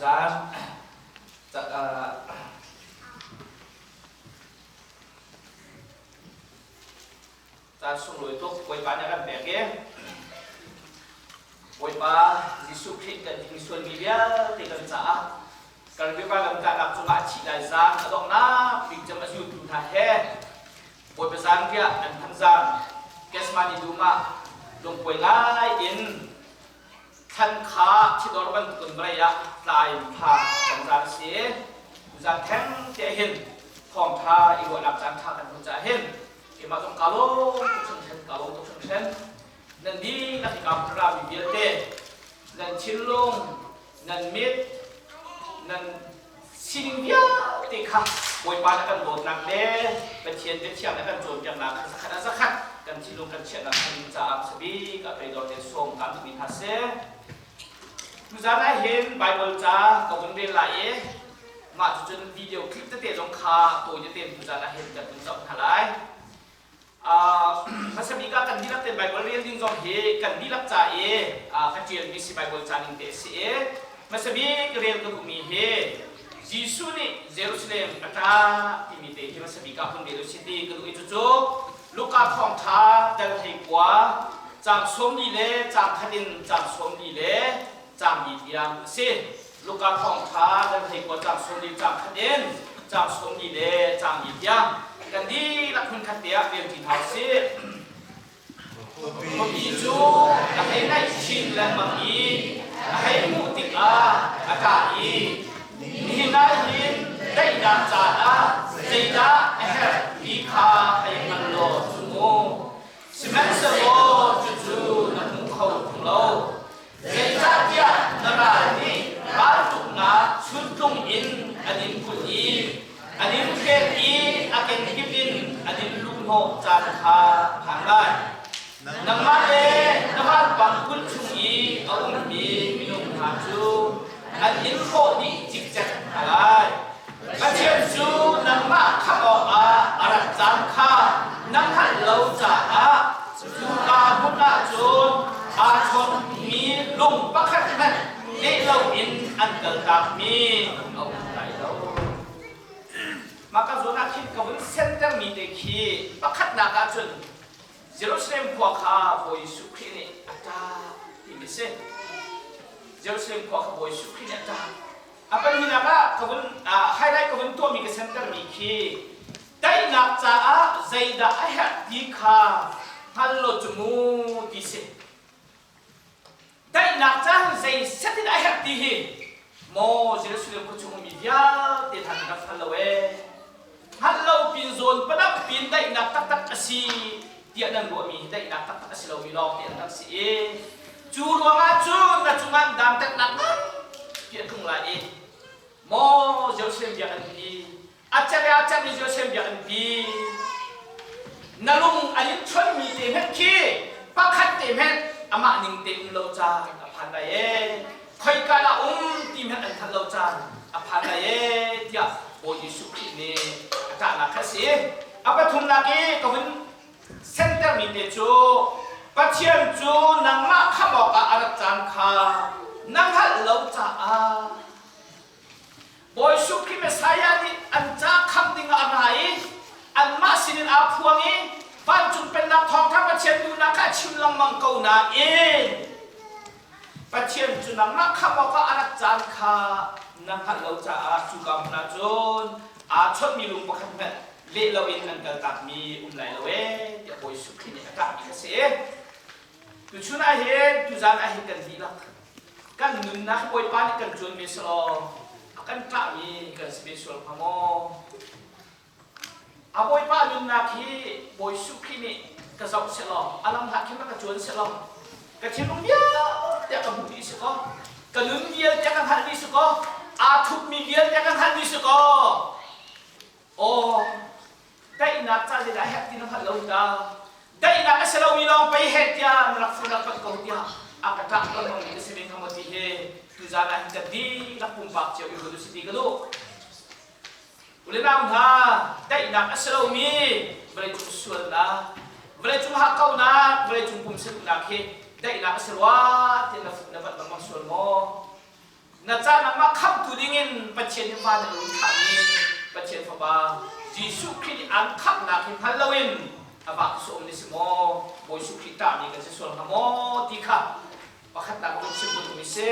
Tuzaan caan sunglawi tuk Bawipa nih a kan pek i Bawipa Jesuh Khrih kan hringsualmi vialte kan caah kan ripa lamkahnak cungah a thih lai zaan a donghnak bik cem a zultu hna he Bawipa zanriah an hman zaan Gethsemane dum ah lungkuai ngai in thlan kha thidor bantukin vawlei ah tla in thla kan zaan a si. Tuzaan theng te hin thawngtha i ruahnak caan tha kan hmuh caah hin keimah zong kaa lawm tuk hringhran, kaa lawm tuk hringhran. Nan dihlak i kaa rami vialte nan thinlung, nan mit, nan sining vialte kha Bawipa na kan dawtnak le Pathian biathiang na kan cawnpiaknak kha zakhat ah zakhat kan thinlung kan chiahnak ding caah hmasabik ah toidor tein sawm kaan duhmi hna seh. Tuzaan ah hin Bible ca ka vun rel lai i mah cucun video clip tete zong kha tawi tete tuzaan ah hin kan vun zoh hna lai. Hmasa bik ah kan dihlak tein Baibal rel ding zong hi kan dihlak ca i ka ṭialmi si Baibal ca ning te a si i hmasa bik rel ka duhmi hi Jesuh nih Jerusalem a ṭah timi te hi hmasa bik ah hun rel u si ti ka duh i cucu Luka thawngṭha dal 19 caang 40 le caang khat in caang 40 le caang li tiang a si. Luka thawngṭha kan thei ko caang 40 caang khat in caang 40 le caang li tiang kan dihlak hmunkhat te ah rel ṭi hna usih. Khuapi cu a hei naih chin lengmang i a hei hmuh tikah a ṭah i nihin ah hin daihnak caah zeidah a herh ti kha hei hngal law cu mu. Sihmanhsehlaw cucu na hmu kho ṭung lo. Zeicahtiah na ral nih raltuknak chuntlung in an in kulh i an in hrem i a kenkip in an in luhhnawh caan kha a phan lai. Nangmah le na vanpang kulh chung i a ummi minung hna cu an in hrawh dih cikcek hna lai. Pathian cu nangmah khamh awkah a rat caan kha na hngalh lo caah cuka hmun ah cun aa chawnmi lung pakhat hmanh leh loin an kaltakmi a um lai lo. Mah ka zawn ah khin ka vun sentermi te khi pakhatnak ah cun Jerusalem khua kha Bawi Jesuh Khrih nih a ṭah timi a si. Jerusalem khua kha Bawi Jesuh Khrih nih a ṭah. A pahnihnak ah ka vun highlight ka vun tuahmi ka sentermi khi daihnak caah zeidah a herh ti kha hngal law cu mu ti si. Daihnak caah zei set in a herh ti hi maw Jerusalem khua chung ummi vialte hna nih rak hngal lo ee. Hngalh lo pin zawn padang pin daihnak taktak a si tiah nan ruahmi hi daihnak taktak a si lomi lawng te an rak si i cu ruangah cun na cungah dantatnak nganpi a tlung lai i maw Jerusalem biakinn pi a cer a cermi Jerusalem biakinn pi na lung an in chonmi te hmenh khi pakhat te hmenh amah ning te um lo caan a phan lai ee khoika dah um ti hmanh an hngalh lo caan a phan lai ee tiah Bawi Jesuh Khrih nih a ṭahnak kha a si. A pathumnak i ka vun sentermi te cu Pathian cu nangmah khamh awkah a rat caan kha na hngalh lo caah Bawi Jesuh Khrih Messiah nih an ca khamh dingah a ra i anmah sinin aa phuang i vancung pennak thawngṭha Pathian duhnak kha a chim lengmang ko nain Pathian cu nangmah khamh awkah a rat caan kha na hngalh lo caah cuka hmun ah cun aa chawnhmi lung pakhat hmanh leh loin an kaltakmi um lai lo ee tiah Bawi Jesuh Khrih nih a ṭahmi kha si. Tuchun ah hin tuzaan ah hin kan dihlak kan nunnak Bawipa nih kan cuan ve selaw a kan ṭahmi kan si ve sual hnga maw? A Bawipa nunnak hi Bawi Jesuh Khrih nih ka zoh sehlaw, a lam hlah khin ka cuan sehlaw, ka thinlung vialte a ka hmuh dih si kaw, ka nun vialte a ka hngalh dih si kaw, aa thupmi vialte a ka hngalh dih si kaw, aw, daihnak ca zeidah a herh ti na hngalh lo ta. Daihnak a si lomi lawng pei heh tiah na rak fun rak panh ko tiah a ka ṭah lengmangmi ka si ve hnga maw ti hi tuzaan ah hin kan dihlak pumpak cio i ruat u si ti ka duh. Ulenau hna, daihnak a si lomi vawleicung sualnak, vawleicung hakkauhnak, vawleicung pumsaduhnak hi daihnak a si rua tiah na fut na vat lengmang sual maw? Na ca nangmah khamhtu dingin Pathian nih van in run thlahmi Pathian Fapa Jesuh Khrih nih aan khamhnak hi hngal loin a vak sawm ni si maw, Bawi Jesuh Khrih ṭahmi kan si sual hnga maw ti kha pakhatnak ka vun chim duhmi si.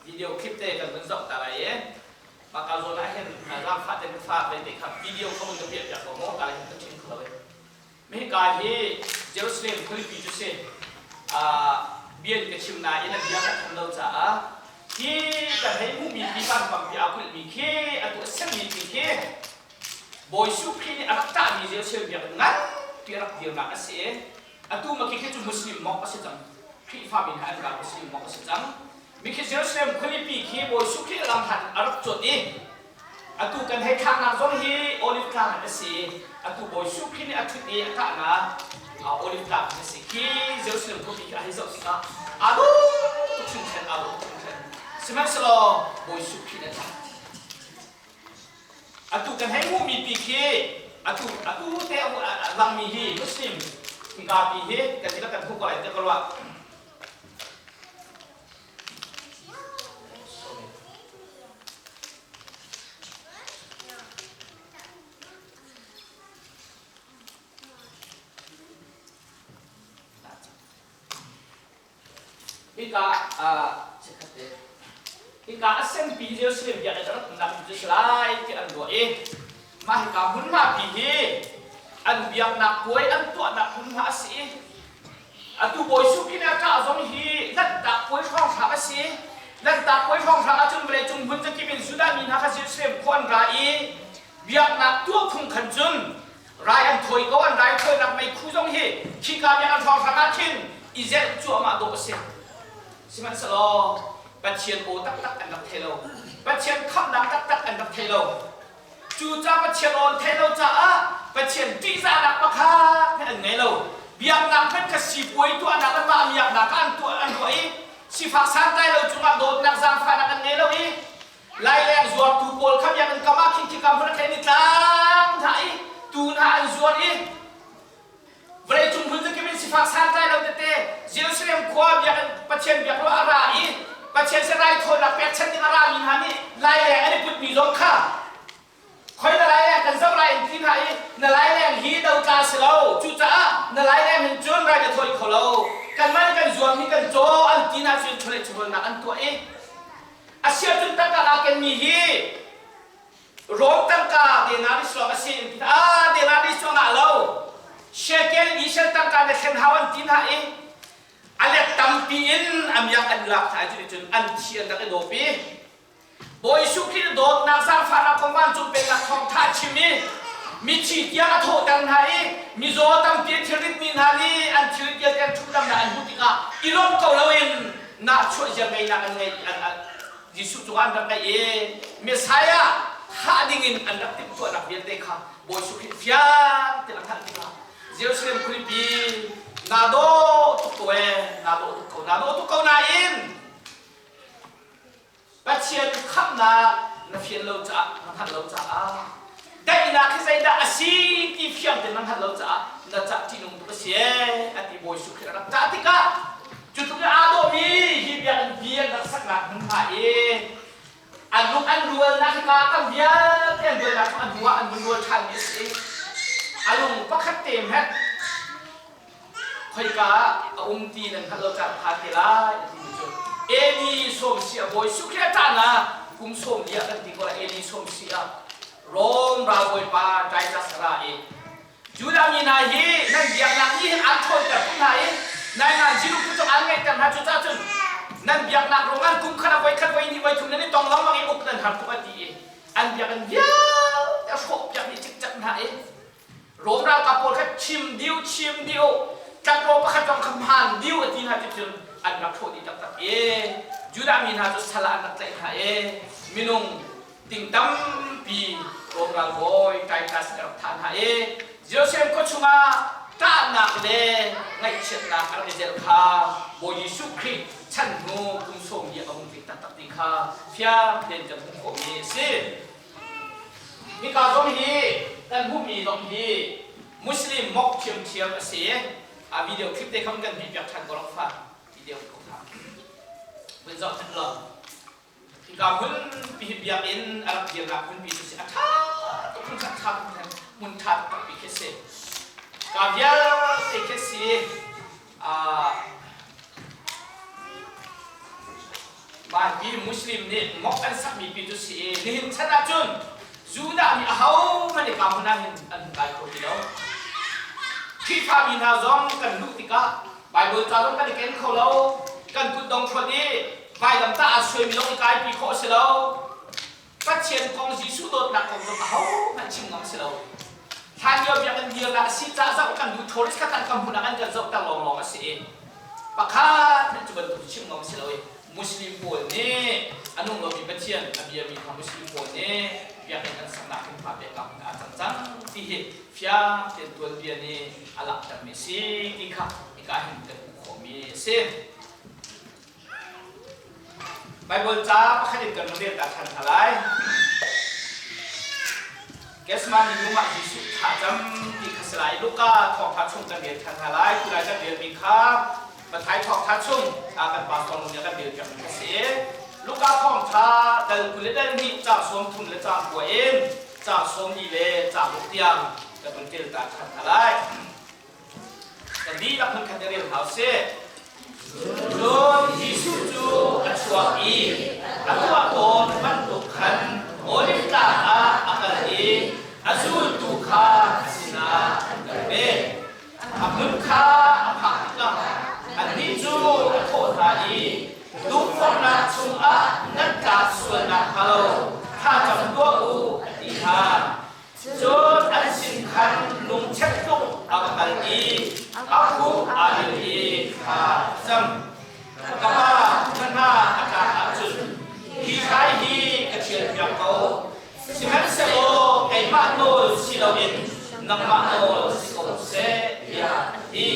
Video clip te kan vun zoh ta lai i mah ka zawn ah hin zaangfah te fa ve te kha video kha vun ka piah piak ko maw ka hin ka ṭhin kho lo i hika hi Jerusalem khualipi cu si bian ka chim nain a bia ka tham lo caah hi kan hei hmuhmi pi vampang pi aa kulhmi khi atu a semmi thing khi Bawi Jesuh Khrih nih a rak ṭahmi Jerusalem biakinn nganpi a rak dirnak a si i Atu ma khi cu Muslim mok a si cang. Khrihfa min he an ral Muslim mok a si cang. Mikhi Jerusalem khualipi khi Bawi Jesuh Khrih lam han a rak cuat i atu kan hei thlaknak zong hi Olive tlang a si. Atu Bawi Jesuh Khrih nih a ṭhut i a kahnak Olive tlang a si. Khi Jerusalem khuapi khi a hei zoh tikah aa dawh tuk hringhran, aa dawh tuk hringhran. Sihmanhsehlaw Bawi Jesuh Khrih nih a tlak. Atu kan hei hmuhmi pi khi atu atu te a langmi hi Muslim hika pi hi kan ti kan hmuh ko lai tiah ka ruah. Hika chikkhat te hika a senpi Jerusalem biakinn a rak umnak cu si lai ti an ruah i mah hika hmunhma pi hi an biaknak puai an tuahnak hmunhma a si i atu Bawi Jesuh Khrih a ṭah zong hi Lanhtak puai hrawnghrang a si. Lanhtak puai hrawnghrang ahcun vawleicung hmun zakip in Judah mi hna kha Jerusalem khua an ra i biaknak tuah phung khan cun Rai an thawi ko, an rai thawinak meikhu zong hi khika biakinn hrawnghrang ah khin i zelh cuahmah dawh a si. Sihmanhsehlaw Pathian aw taktak an rak thei lo. Pathian khamhnak taktak an rak thei lo. Cucaah Pathian aw an theih lo caah Pathian ṭihzahnak pakhat hmanh an ngei lo. Biaknak hmanh kha sipuai tuahnak le mah miaknak ah an tuah an ruah i sifak santlai lo cungah dawtnak zaangfahnak an ngei lo i Laileng zuartu pawl kha biakinn kam ah khin khika hmun ah khin an i tlang hna i tuu hna an zuar i vawleicung hmun zakip in sifak santlai lo tete Jerusalem khua biakinn Pathian biak lo a ra i Pathian sin raithawinak pekchanh ding a rami hna nih laileng an i putmi zong kha khoi na laileng kan zoh lai in ti hna i na laileng hi dotla si lo cucaah na laileng hin cun rai na thawi kho lo kanmah nih kan zuam hi kan caw an ti hna cun chawleh chawhawlnak an tuah i A siahcun tangka aa kenmi hi Rom tangka denaris lawng a si in ti ah denaris cu a ngah lo. Shekel Israel tangka na thlen hau an ti hna i a let tampi in a miak an lak hna i cuticun an thi an rak i dawp i Bawi Jesuh Khrih dawtnak zaangfahnak kong vancung pennak thawngtha a chim i mithi tiang a thawhter hna i mizaw tampi a thilritmi hna nih an thilrit vialte an ṭhutdamnak an hmuh tikah i lawm ko loin nahchuah ziarngeihnak an ngeih Jesuh cungah an rak ngeih i Messiah thah dingin an rak timhtuahnak vialte kha Bawi Jesuh Khrih fiang tein a hngalh tikah Jerusalem khualipi naa dawh tuk ko ee naa dawh tuk ko naa dawh tuk ko nain Pathian khamhnak na fian lo caah na hngalh lo caah daihnak hi zeidah a si ti fiang tein na hngalh lo caah na cah ṭihnung tuk a si ee a ti Bawi Jesuh Khrih a rak ṭah tikah cu tluk in aa dawhmi hi biakinn pi an rak saknak hmunhma i an lung an rualnak hika tam vialte an rualnak cu a hnu ah an vun rual ṭhanmi a si i a lung pakhat te hmanh khoika ah a um ti nan hngalh lo caan phan te lai a timi cu Eli sawm si a bawi Jesuh Khrih a ṭahnak kum sawm li ah kan ti ko lai Eli sawm si ah Rom ralbawipa Titus a ra i Judah mi hna hi nan biaknak nih hin aan ṭhawnter tuk hna i naingan Jerup cu aan ngeihter hna cucaah cun nan biaknak ruangah kum khat ah voi khat voi hnih voi thum nan i tong lengmang i uk nan har tuk a ti i an biakinn vialte a hrawhpiak dih cikcek hna i Rom ralkap pawl kha chim diu chim diu tlakrawh pakhat zong kha hmaan diu a ti hna ti cun an rak hrawh dih taktak i Judah mi hna cu sal ah an rak tlaih hna i minung ting tampi Rom ralbawi Titus nih a rak thah hna i Jerusalem khua chungah ṭahnak le ngaihchiatnak a rak i zelh kha Bawi Jesuh Khrih chan hnu kum sawm li a hung tling taktak ti kha fiang tein kan hmuh khawhmi a si. Hika zong hi kan hmuhmi zong hi. Muslim mok ṭhiamṭhiam a si. A video clip te khan kan hmuhpiak ṭhan ko rok fa. Video ko kha. Vun zoh hmanh law. Hika hmun pi hi biakinn a rak dirnak hmunpi cu si. A ṭha tuk hmun ṭha ṭha tuk hmun ṭha tuk pi khi si. Ka vialte khi si. Mah hi Muslim nih mok an sakmi pi cu si i nihin chan ahcun Judah mi ahohmanh nih ka hmun ah hin an hung kai kho ti lo. Khrihfami hna zong kan luh tikah Baibal ca zong kan i ken kho lo. Kan kut dong hruat i vailamtah aa suaimi zong i kaipi khawh a si lo. Pathian kong Jesuh dawtnak kong zong ahohmanh chim ngam si lo. Hlanlio biakinn dirnak a si caah zoh kan duh tourist kha kan kam hmun ah an kan zohter lawnglawng a si i pakhat hmanh cu bantuk chim ngam si lo i Muslim pawl nih a nung lomi Pathian a biami kha Muslim pawl nih biakinn an saknak hmunhma peknak hmun ah a cang cang ti hi fiang tein tuanbia nih a langhtermi a si ti kha hika hin kan hmuh khawhmi a si. Baibal ca pakhat in kan rel ta ṭhan hna lai. Gethsemane dum ah Jesuh thlacam ti kha si lai. Luka thawngṭha chung kan rel ṭhan hna lai. Tulai kan relmi kha Matthai thawngṭha chung kan pastor nu nih a kan relpiakmi kha si. Luka thawngṭha dal 20 le dal hnih caang 30 le caang 9 in caang 14 le caang 6 tiang kan vun rel ta ṭhan hna lai. Kan dihlak hmunkhat i rel hna usih. Cun Jesuh cu a chuak i a tuah tawn bantuk khan Oliv Tlang ah a kal i a zultu kha a sinah an kal ve. A hmun kha a phak tikah annih cu a thawh hna i, Tukforhnak chungah nan tlak sual nakhnga lo thlacam tuah u, a ti hna. Cun an sin khan lungchek tuk a va kal i a khup aa bil i thla a cam. Ka pa, ka hna a tlak ahcun hi hrai hi ka ṭhialpiak ko. Sihmanhsehlaw keimah nawl si loin nangmah nawl si ko seh, tiah a ti.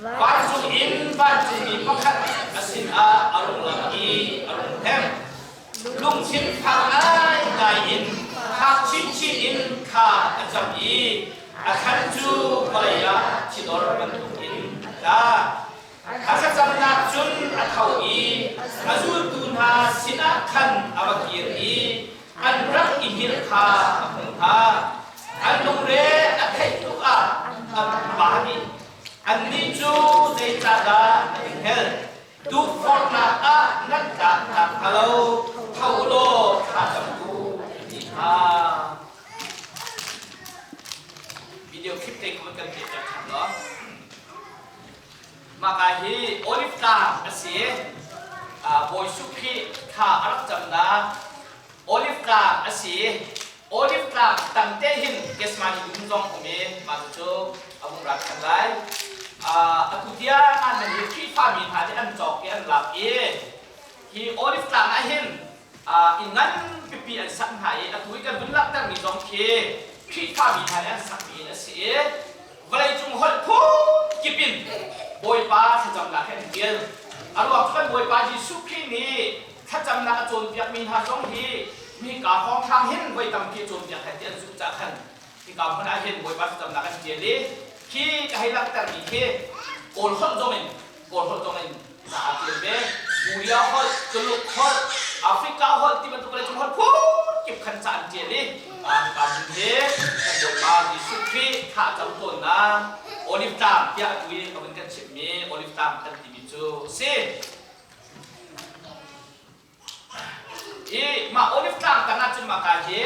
Vancung in vancungmi pakhat a sinah a rung lang i a rung hnemh. Lungthin phang ngaingai in fak chinchin in thla a cam i a thlan cu vawlei ah thidor bantukin a tla. A thlacamnak cun a tho i a zultu hna sinah khan a va kir i an rak i hngilh kha a hmuh hna. An lungre a theih tuk ah an ba dih. Annih cu zeicahdah an i hngelh? Tukforhnak ah nan tlak nakhnga lo tho u law thla cam u an ti hna. Video clip te kha kan pek ṭhan law. Mah ka hi olive tlang a si. Bawi Sukhi thla a rak camnak olive tlang a si. Olive tlang tang te hin Gethsemane dum zong um i mah cucu a vung ra ṭhan lai. Atu tiang ah nan hi Khrihfami hna nih an cawk i an lak i hi olive tlang ah hin inn nganpipi an sak hna i atu i kan vun langhtermi zong khi Khrihfami hna nih an sakmi inn a si i vawleicung holh phun kip in Bawipa thlacamnak he an ṭial. A ruang cu kan Bawipa Jesuh Khrih nih thlacamnak a cawnpiakmi hna zong hi hika hrawnghrang hin voi tampi a cawnpiak hna ti an zumh caah khan hika hmun ah hin Bawipa thlacamnak an ṭial i khi ka hei langhtermi khi Kawl holh zong in Kawl holh zong in ca aa ṭial ve. Korea holh, Tuluk holh, Africa holh ti bantuk vawleicung holh phun kip khan ca an ṭial i hika hmun hi kan Bawipa Jesuh Khrih thlah cam tawnnak Olive Tlang tiah atu i a vun kan chimhmi Olive Tlang kan timi cu a si. I mah Olive Tlang tang ahcun mah ka hi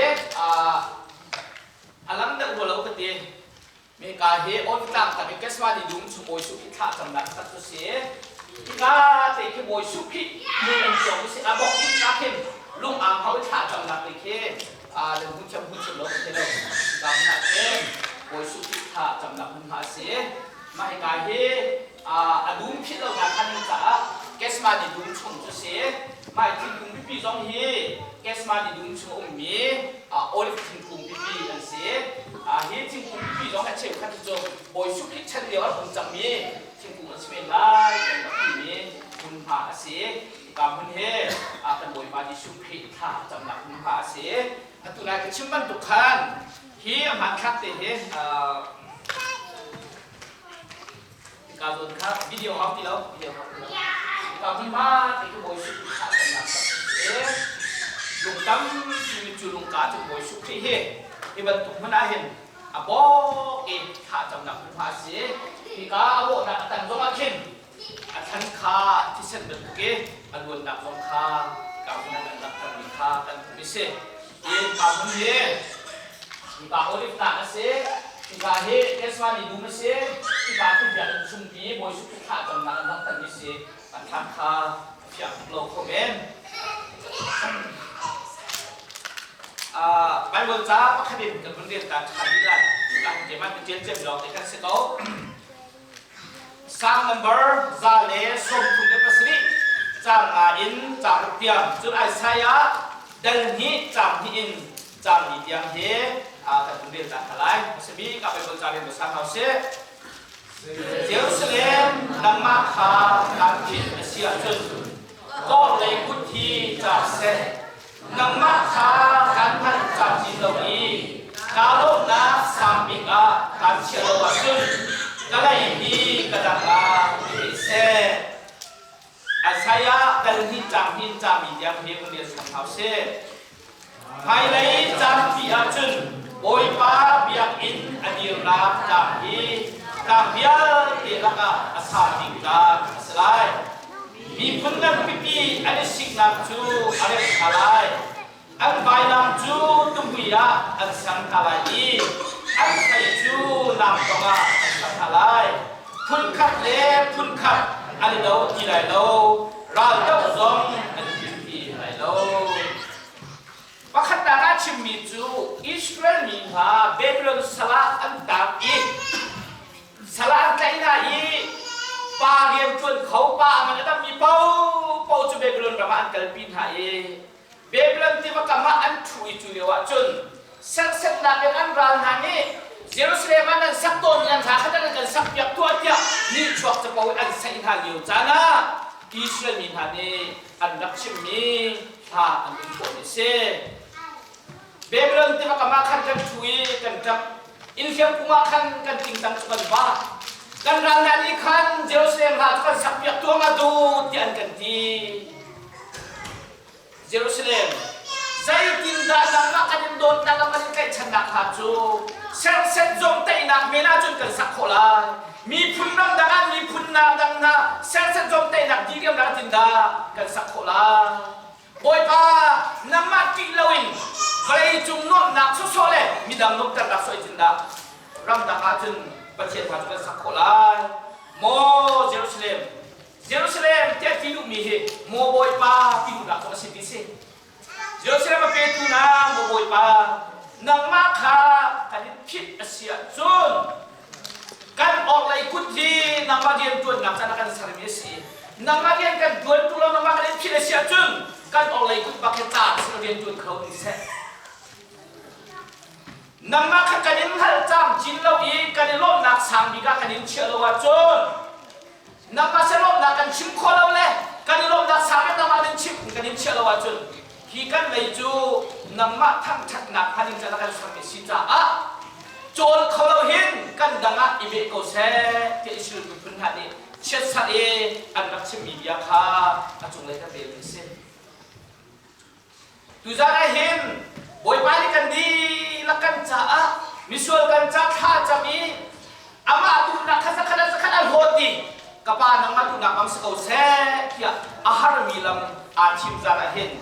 a lang deuh rua lo ka ti. Hika hi Olive Tlang tang i Gethsemane dum chung Bawi Suh Khrih thlah camnak tak cu si. Hika te khi Bawi Suh Khrih lung an cawng i si a bok in ka khin lung ang hau i thlah camnak te khi nan hmu thiam hmu thiam lo ka ti lo. Hika hmun ah khin Bawi Suh Khrih thlah camnak hmunhma a si. Mah hika hi a dum philh lonak khan ding caah Gethsemane dum chung cu si. Mah thingkung pipi zong hi Gethsemane dum chung a ummi olive thingkung pipi an si. Hi thingkung pipi zong a cheukhat cu Bawi Jesuh Khrih chan lio ah um cangmi thingkung an si men lai kan rak timi hmunhma a si. Hika hmun hi kan Bawipa Jesuh Khrih thla a camnak hmunhma a si. Atu lai ka chim bantuk khan hi hmanthlak te hi. Ka zawn kha video hau ti lo, video hau ti lo. Ka hmun ma ti ku Bawi Suk Khrih kan nak e lung tampi mi cu lungka cu Bawi Suk Khrih hi hi bantuk hmun ah hin a bawk i thlacamnak hmunhma a si. Hika a bawhnak a tang zong ah khin a thlan kha thisen bantuk i a luannak zong kha ka hmun ah kan langhtermi kha kan hmuh i si. Hi ka hmun hi hika olive tlang a si. Hika hi Gethsemane dum a si. Hika khi biakinn chungpi Bawi Jesuh Khrih thlacamnak an langhtermi si. A thlan kha a fiang tuk lo kho men. Baibal ca pakhat in kan vun rel ta ṭhan rih lai. Keimah ka ṭial ciami lawng te kan si ko. Sang number 137 caang nga in caang ruk tiang cun Isaiah dal hnih caang hnih in caang li tiang hi kan vun rel ta hna lai. Hmasabik ah Baibal ca rel hmasa hna usih. Jerusalem nangmah kha kaan philh a si ahcun kawlei kut hi caak seh. Nangmah kha kaan hngalh camcin lo i kaa lawmhnak sang bik ah kaan chiah lo ahcun ka lei hi ka dang ah i seh. Isaiah dal hnih caang hnih in caami tiang hi vun rel cang hna usih. Hmailei caanpi ahcun Bawipa biakinn a dirnak tlang hi tlang vialte lakah a sang bik tlang a si lai. Miphun ngan pipi an i siknak cu a remh hna lai. An vailam cu tuhmui ah an ser hna lai i an fei cu lamtong ah an ser hna lai. Phunkhat le phunkhat an i do ti lai lo, raldoh zong an i tim ti lai lo. Pakhatnak ah chimmi cu Israel mi hna Babylon sal ah an tang i sal ah an tlaih hna i pa rian ṭuan kho pa a ngan a dammi paohpaoh cu Babylon ram ah an kalpi hna i Babylon tiva kam ah an ṭhu i cu lio ah cun serhsatnak in an ral hna nih Jerusalem ah nan sak tawnmi an hla kha nan kan sakpiak tuah tiah nihchuak capo in an saih hna lio caan ah Israel mi hna nih an rak chimmi hla an um tawn a si. Babylon tiva kam ah khan kan ṭhu i kan ṭap. Innhliam kung ah khan kan tingtang cu kan vah. Kan ral hna nih khan Jerusalem hla cu kan sakpiak tuah nga dut tiah an kan ti. Jerusalem, zeitindah nangmah kan in dawtnak le kan in tlaihchannak hna cu serset zawmtaihnak men ahcun kan sak khawh lai? Miphun ramdang ah miphun hna dang hna serset zawmtaihnak diriamnak tindah kan sak khawh lai? Bawipa, nangmah ṭih loin vawleicung nuamhnak sawsawh le midang nuamhternak sawh tindah ramdang ahcun Pathian hna cu kan sak khawh lai? Maw Jerusalem, Jerusalem tiah ti duhmi hi maw Bawipa ti duhnak cu a si ti si. Jerusalem a petu na maw Bawipa, nangmah kha kan in phit a si ahcun kan orhlei kut hi nangmah rian ṭuannak can ah kan sermi a si. Nangmah rian kan ṭuan tu lo nangmah kan in phit a si ahcun kan orhlei kut bak hi ca sin rian ṭuan kho ni seh. Nangmah kha kan in hngalh camcin lo i kan i lawmhnak sang bik ah kan in chiah lo ahcun nangmah sin lawmhnak kan chim khawh lo le kan i lawmhnak sang bik nangmah in chim kan in chiah lo ahcun hi kan lei cu nangmah thangṭhatnak hnga ding can kan sermi si caah cawl kho lo hin kan dang ah i beh ko seh tiah Israel miphun hna nih chiatserh i an rak chimmi bia kha a cunglei kan relmi a si. Tuzaan ah hin Bawipa nih kan dihlak kan caah misual kan ca thla cam i amah duhnak kha zakhat ah zakhat a hlawt i ka pa nangmah duhnak bang si ko seh tiah a harmi lam aa thim zaan ah hin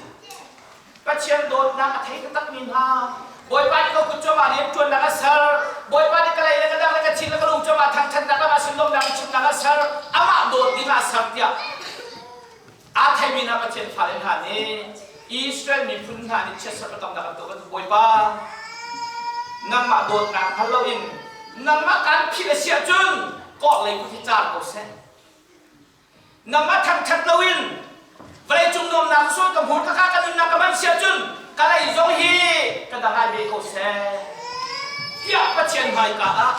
Pathian dawtnak a thei taktakmi hna Bawipa nih ka kut cu amah rian ṭuannak a ser Bawipa nih ka lei le ka dang le ka thin le ka lung cu amah thangṭhatnak le amah sinlawmnak in chimnak a ser amah dawt ding ah a ser tiah Aa theimi hna Pathian fale hna nih Israel miphun hna nih chiatserh biakamnak an tuah bantuk Bawipa nangmah dawtnak hngal loin nangmah kaan philh a si ahcun kawhlei kut hi car ko seh. Nangmah thangṭhat loin vawleicung nuamnak sual ka hmur ka ka ka nunnak ka hman si ahcun ka lei zong hi ka dang ai ve ko seh tiah Pathian hmaika ah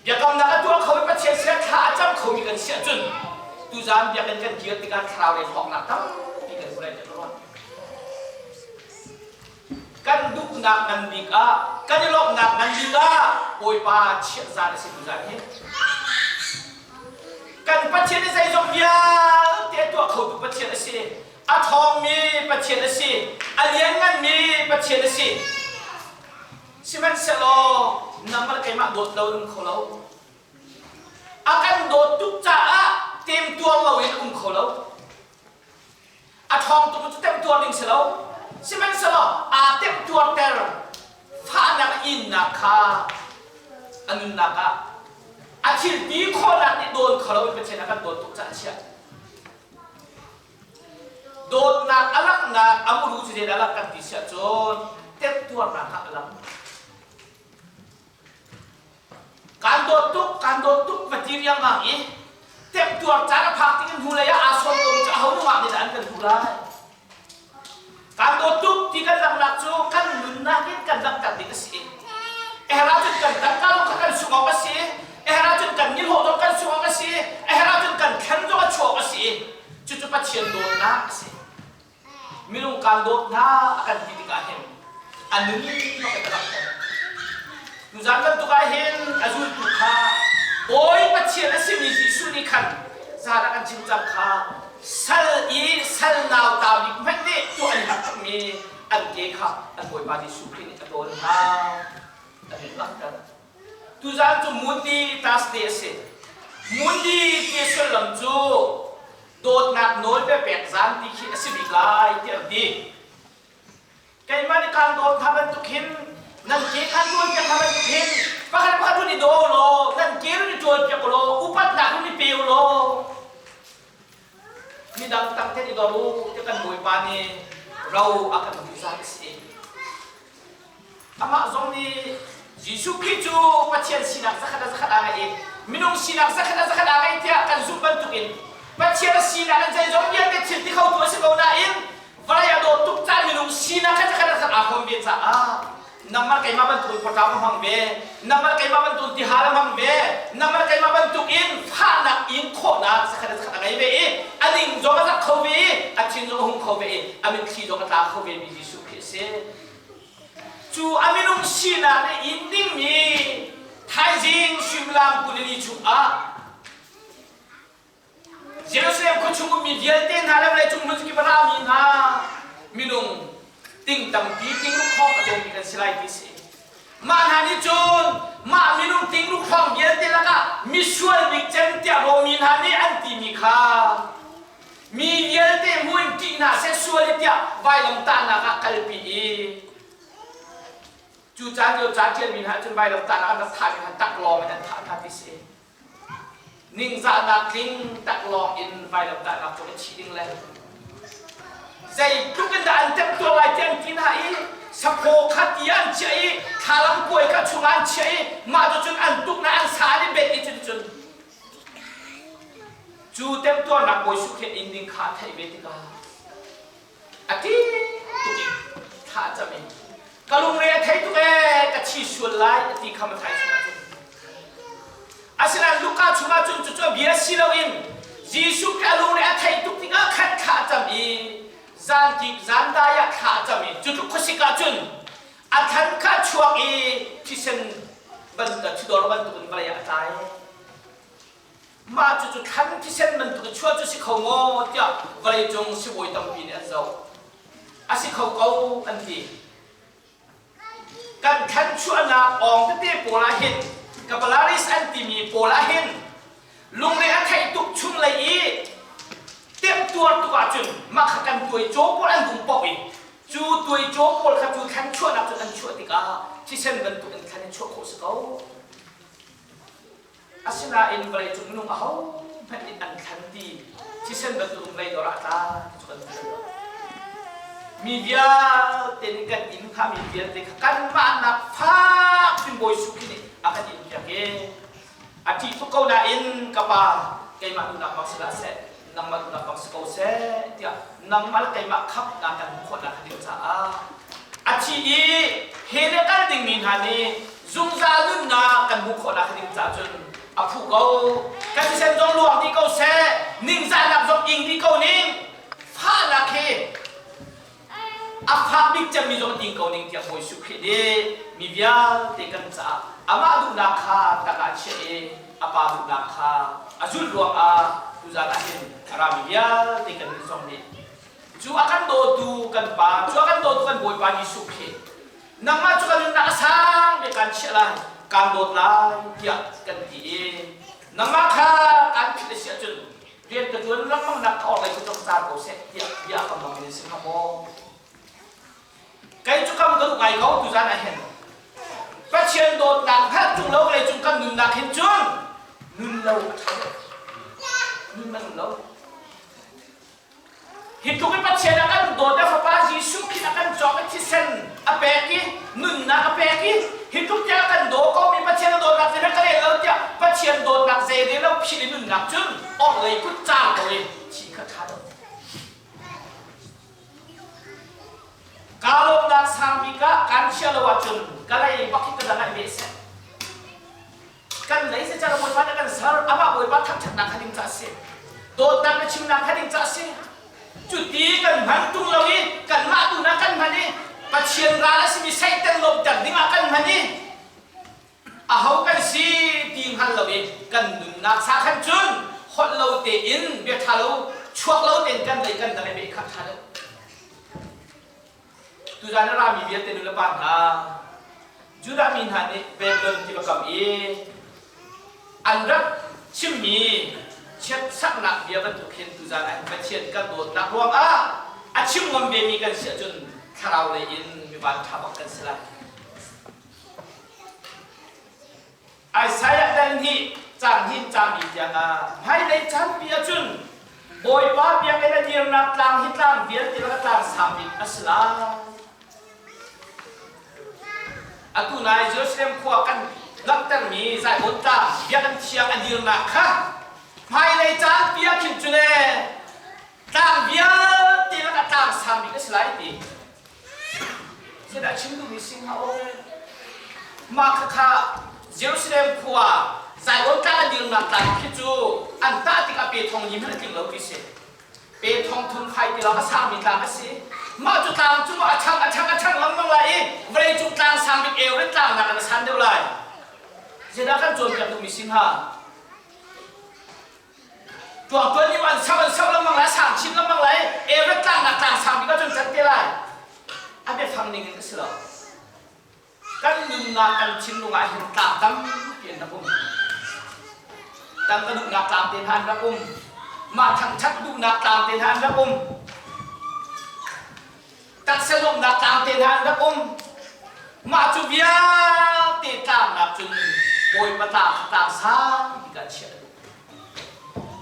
Biakamnak a tuah kho i Pathian sinah thla a cam khomi kan si ahcun tuzaan biakinn kan kir tikah thlarau lei hlawknak tampi kan hmu lai tiah ka ruah. Kan duhnak ngan bik ah, kan i lawmhnak ngan bik ah Bawipa chiah zaan a si tuzaan hi. A ṭhawngmi Pathian a si. A liannganmi Pathian a si. Sihmanhsehlaw nangmah le keimah dawt lo in um kho lo. A kan dawt tuk caah temtuar loin um kho lo. A ṭhawng tuk cu temtuar ding si lo. Sihmanhsehlaw aa temtuarter fahnak a innak kha a nunnak ah a thil ti khawhnak nih dawn kho loin Pathian a kan dawt tuk caah a chiah. Dawtnak a langhnak a muru cu zeidah a langh kan ti siah cun temtuarnak kha a lang. Kaan dawt tuk, kaan dawt tuk va ti riangmang i temtuar caan a phak tik in hnulei ah aa sawm komi cu aho nungak nih dah an kan duh lai? Kaan dawt tuk ti kan langhnak cu kan nunnak in kan langhter ding a si. A herh ahcun kan tangka zong kha kan sungh awk a si. A herh ahcun kan nihlawh zong kan sungh awk a si. A herh ahcun kan thlen zong a chuah awk a si. Cucu Pathian dawtnak a si. Minung kaan dawt hna a kan ti tikah hin a nun bak in a langhter. Tuzaan bantuk ah hin a zultu kha Bawi Pathian a simi Jesuh nih khan zaan ah kan chim cang kha sal i sal nauta bik hmanh nih tuah an herh tukmi an ke kha an Bawipa Jesuh Khrih nih a tawl hna a hun langhter. Tuzaan cu Mundi Thursday a si. Mundi ti sullam cu dawtnak nawl pek zaan ti khi a si bik lai tiah an ti. Keimah nih kaan dawt hna bantuk hin nan ke khan ṭuanpiak hna bantuk hin pakhat pakhat run i daw law nan ke run i ṭuanpiak u law upatnak run i pe u law midang tang ten i dor u ti kan Bawipa nih ro a kan duh zaan a si. Amah zong nih Jesuh Khrih cu Pathian sinak zakhat a zakhat aa ngeih i minung sinak zakhat a zakhat aa ngeih tiah kan zumh bantukin Pathian a sinak in zeizong vialte thil ti khotu a si ko nain vawlei a dawt tuk caan minung sinak kha zakhat a zakhat aa hrawm ve caah nangmah keimah bantukin pawṭam a hmang ve nangmah keimah bantukin tihal a hmang ve nangmah keimah bantukin fahnak in khawhnak zakhat a zakhat a ngei ve i a ning zong a zak kho ve i a thin zong a hung kho ve i a mitthli zong a tla kho ve mi Jesuh Khrih a si. Cu a minung sinak nih in dingmi thaizing suimilam 22 chungah Jerusalem khuachung ummi vialte hna le vawleicung hmun kip a rami hna minung ting tampi ting ruk hrawng a tlawmmi kan si lai ti si. Mah hna nih cun mah minung ting ruk hrawng vialte lakah misual bik cem tiah Romi hna nih an timi kha Mi vialte hmu in ṭih hna seh sual i tiah vailamtahnak ah kalpi i cu caan lio ca ṭialmi hna cun vailamtahnak an rak thahmi hna taklawng in an thah hna ti si. Ningzahnak tling taklawng in vailamtahnak cung i thih ding le zeitluk in dah an temtuar lai ti an ti hna i saphaw kha ti ah an chiah i thlalang kuai kha chungah an chiah i mah cu cun an tuk na an sa an i bet i cuticun Cu temtuarnak Bawi Sukhen inn ding kha a theih ve tikah a ṭih tuk i thla a cam i ka lungre a thei tuk ee ka thi sual lai a ti kha Matthai chungah cun asinain Luka chungah cun cucu a bia si loin Jesuh Khrih a lungre a theih tuk tikah khan thla a cam i zan kik zan dai ah thla a cam i cu tluk khuasik ah cun a thlan kha a chuak i thisen ban thidor bantukin vawlei ah a tlai. Mah cucu thlan thisen bantuk i chuah cu si kho maw tiah vawleicung sibawi tampi nih an zoh. A si kho ko an ti. Kan thlan chuahnak awng tete pawl ah hin capillaries an timi pawl ah hin lungre a theih tuk chung lei i temtuar tuk ahcun mah kha kan tuai caw pawl an vung poh i cu tuai caw pawl kha cu thlan chuahnak cun an chuah tikah thisen bantuk in thlan in chuah khawh si ko. Asinain vawleicung minung ahohmanh nih an thlan ti thisen bantuk in leidor ah a tla ti cu kan hmu lo. Mi vialte nih kan inn kha mi vialte kha kanmah nak fak in Bawi Jesuh Khrih nih a kan inn piak i a ṭih tuk ko nain ka pa keimah duhnak bang si hlah seh nangmah duhnak bang si ko seh tiah nangmah le keimah khamhnak kan hmuh khawhnak ding caah a thi i he le kal dingmi hna nih zungzal nunnak kan hmuh khawhnak ding caah cun a phu ko kan thisen zong luang dih ko seh ningzahnak zong ing dih ko ning fahnak hi a fak bik cemmi zong ding ko ning tiah Bawi Jesuh Khrih nih mi vialte kan caah amah duhnak kha tang ah chiah i a pa duhnak kha a zulh ruangah tuzaan ah hin a rami vialte kan nih zong nih. Cu a kan dawtu kan Pa, cu a kan dawtu kan Bawipa Jesuh Khrih, nangmah cu ka nunnak a sang bik kaan chiah lai, kaan dawt lai tiah kan ti i nangmah kha kaan philh a si ahcun rian ka ṭuan lengmang nak ka orhlei cu cong car ko seh tiah bia a kam bangin in si hnga maw? Kei cu kam ka duh ngai ko tuzan ah hin. Pathian dawtnak hngalh ṭung lo vawleicung kan nunnak hin cun nun lo a ṭha deuh. Nun na nun lo. Hi tluk in Pathian a kan dawt, a Fapa Jesuh Khrih a kan cawk i thisen a pek i nunnak a pek i hi tluk tiang a kan daw komi Pathian a dawtnak zei ka rel lo tiah Pathian dawtnak zei rel lo philh i nunnak cun orhlei kut caang ko i thi kha ṭha lo. Kaa lawmnak sang bik ah kan chia lo ahcun ka lei bak hi ka dang ah i veh seh. Kan lei zeicah Bawipa nih a kan ser amah Bawipa thangṭhatnak kha ding ca a si. Dawtnak na chimnak kha ding ca a si. Cuti kan hman ṭung lo i kanmah tu na kan hman i Pathian ral a simi Satan lawmhter dingah kan hman i aho kan si ti hngal lo i kan nunnak sa khan cun holh lo tein bia ṭha lo chuak lo tein kan lei kan dang i beh kha ṭha deuh. Tuzan a rami vialte nu le pa hna, Judah mi hna nih Babylon tiva kam i an rak chimmi chiatsaknak bia bantuk hin tuzan ah Pathian kan dawtnak ruangah a chim ngam vemi kan si ahcun thlarau lei in mi van ṭha bak kan si lai. Isaiah dal nih caan hin caan bi tiangah hmailei caan pi ahcun Bawipa biakinn a dirnak tlang hi tlang vialte lakah tlang sang bik a si lai. Atu nai Jerusalem khua kan langhtermi Zion tlang biakinn thiang a dirnak kha hmailei caan pi ah khin cun ee tlang vialte lakah tlang sang bik a si lai ti. Zeidah chim duhmi si hnga aw? Mah khakha Jerusalem khua Zion tlang a dirnak tlang khi cu an tah tikah pe thong li hmanh a tling lo ti si. Pe thong thum khai ti lawng a sangmi tlang a si. Mah cu tlang cu a chang a chang a chang lengmang lai i vawleicung tlang sang bik Everest tlang nakin a san deuh lai. Zeidah kan cawnpiak duhmi si hnga? Tuangtuan nih an sau an sau lengmang lai, sang chin lengmang lai, Everett tlangnak tlang sang bik ahcun can te lai. A biafang ning in a si lo. Kan nunnak kan thinlung ah hin tlang tampi an rak um. Tangka duhnak tlang te hna an rak um. Mah thangthat duhnak tlang te hna an rak um. Taksa nuamhnak tlang te hna an rak um. Mah cu vialte tlangnak cun Bawipa tlang kha tlang sang bik ah chiah a duh.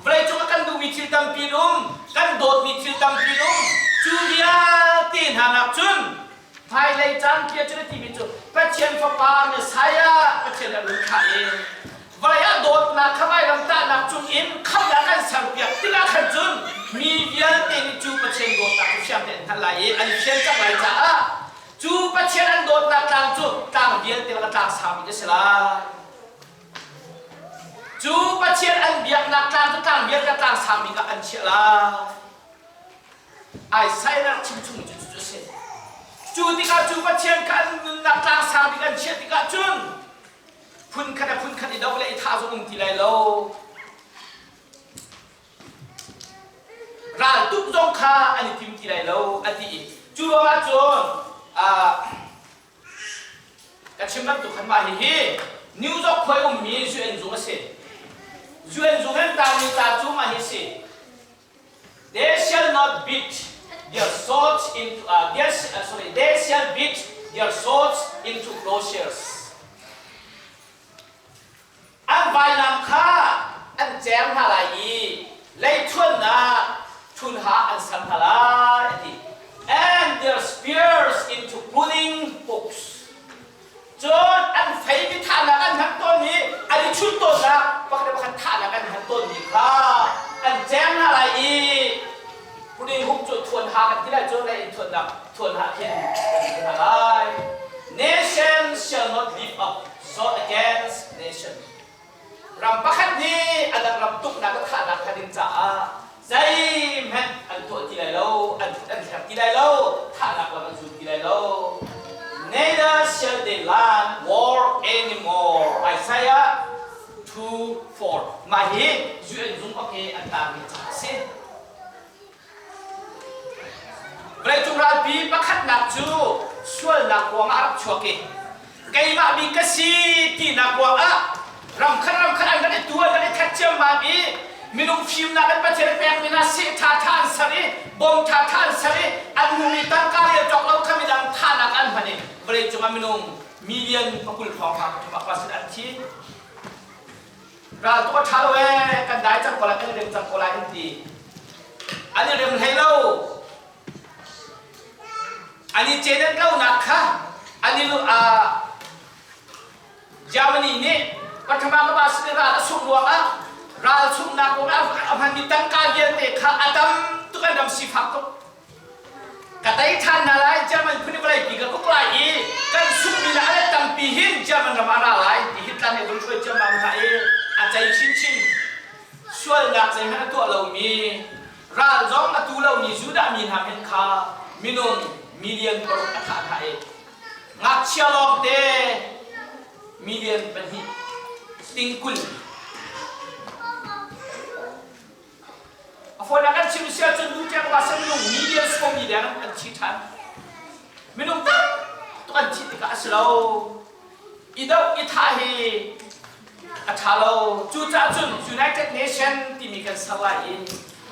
Vawleicung ah kan duhmi thil tampi an um, kan dawtmi thil tampi an um. Cu vialte hna nak cun hmailei caan pi ah cun a timi cu Pathian Fapa Messiah Pathian a run thlah i vawlei ah dawtnak kha vailamtahnak cungin khamhnak kan serpiak tikah khan cun mi vialte nih cu Pathian dawtnak cu fiang tein an hngalh lai i an i fian cang lai caah cu Pathian an dawtnak tlang cu tlang vialte lakah tlang sang bik a si lai. Cu Pathian an biaknak tlang cu tlang vialte tlang sang bik ah an chiah lai. Isaiah chimchung cu cu a si. Cu tikah cu Pathian kha an nunnak tlang sang bik an chiah tikah cun phunkhat a phunkhat i doh le i thah zong um ti lai lo. Raltuk zong kha an i tim ti lai lo a ti i cu ruangah cun ka chim bantuk khan mah hihi New York khuai ummi UN zung a si. UN zung an tarmi ca cu mah hi si. They shall not beat their swords into their, sorry, they shall beat their swords into plowshares. An vainam kha an ceng hna lai i leithuannak thunha an ser hna lai a ti. And their spears into pruning hooks. Cun an fei mi thahnak an hman tawn i an i chunh tawnnak pakhat le pakhat thahnak an hman tawnmi kha an ceng hna lai i pruning hook cu thuan ha kan ti lai cu lei in thuannak thuan ha khin kan ti hna lai. Nation shall not lift up sword against nation. Ram pakhat nih a dang ram tuknak le thahnak kha ding caah zeihmanh an tuah ti lai lo, an thut an thlek ti lai lo, thahnak lam an zul ti lai lo. Neither shall they learn war anymore. Isaiah 2:4. Mah hi UN zung bak i an tarmi ca a si. Vawleicung ralpi pakhatnak cu sualnak ruangah a rak chuak i keimah bik ka si tinak ruangah ramkhat ramkhat an rak i tu an rak i that ciammam i minung fimnak an Pathian pekmi hna seh ṭhaṭha an ser i bom ṭhaṭha an ser i an hmumi tangka rel cawk lo kha midang thahnak an hman i vawleicung ah minung million pakul hrawng hna pathum ah pasin an thi. Ral tuk a ṭha lo ee, kan dai cang ko lai, kan i rem cang ko lai an ti. An i rem hlei lo. An i cenet lonak kha an i Germany nih Pathama ka ba sin ral a sungh ruangah ral sunghnak ruangah a hmanmi tangka vialte kha a tam tuk an ram sifak tuk. Ka tei ṭhan hna lai, German phun i vawleipi ka uk lai i kan sunghmi le a let tampi hin German ram ah ra lai ti Hitler nih vun hruai ciammam hna i a cei chinchin. Sualnak zeihmanh a tuah lomi, ral zong a tu lomi Judah mi hna hmenh kha minung million paruk a thah hna i ngakchia lawngte million pahnih ting 20 A fawinak kan chim si ahcun nu ṭeng va sen minung million sawmi leng an thi ṭhan. Minung tam tuk an thih tikah a si lo. I doh i thah hi a ṭha lo. Cucaah cun United Nation timi kan ser lai i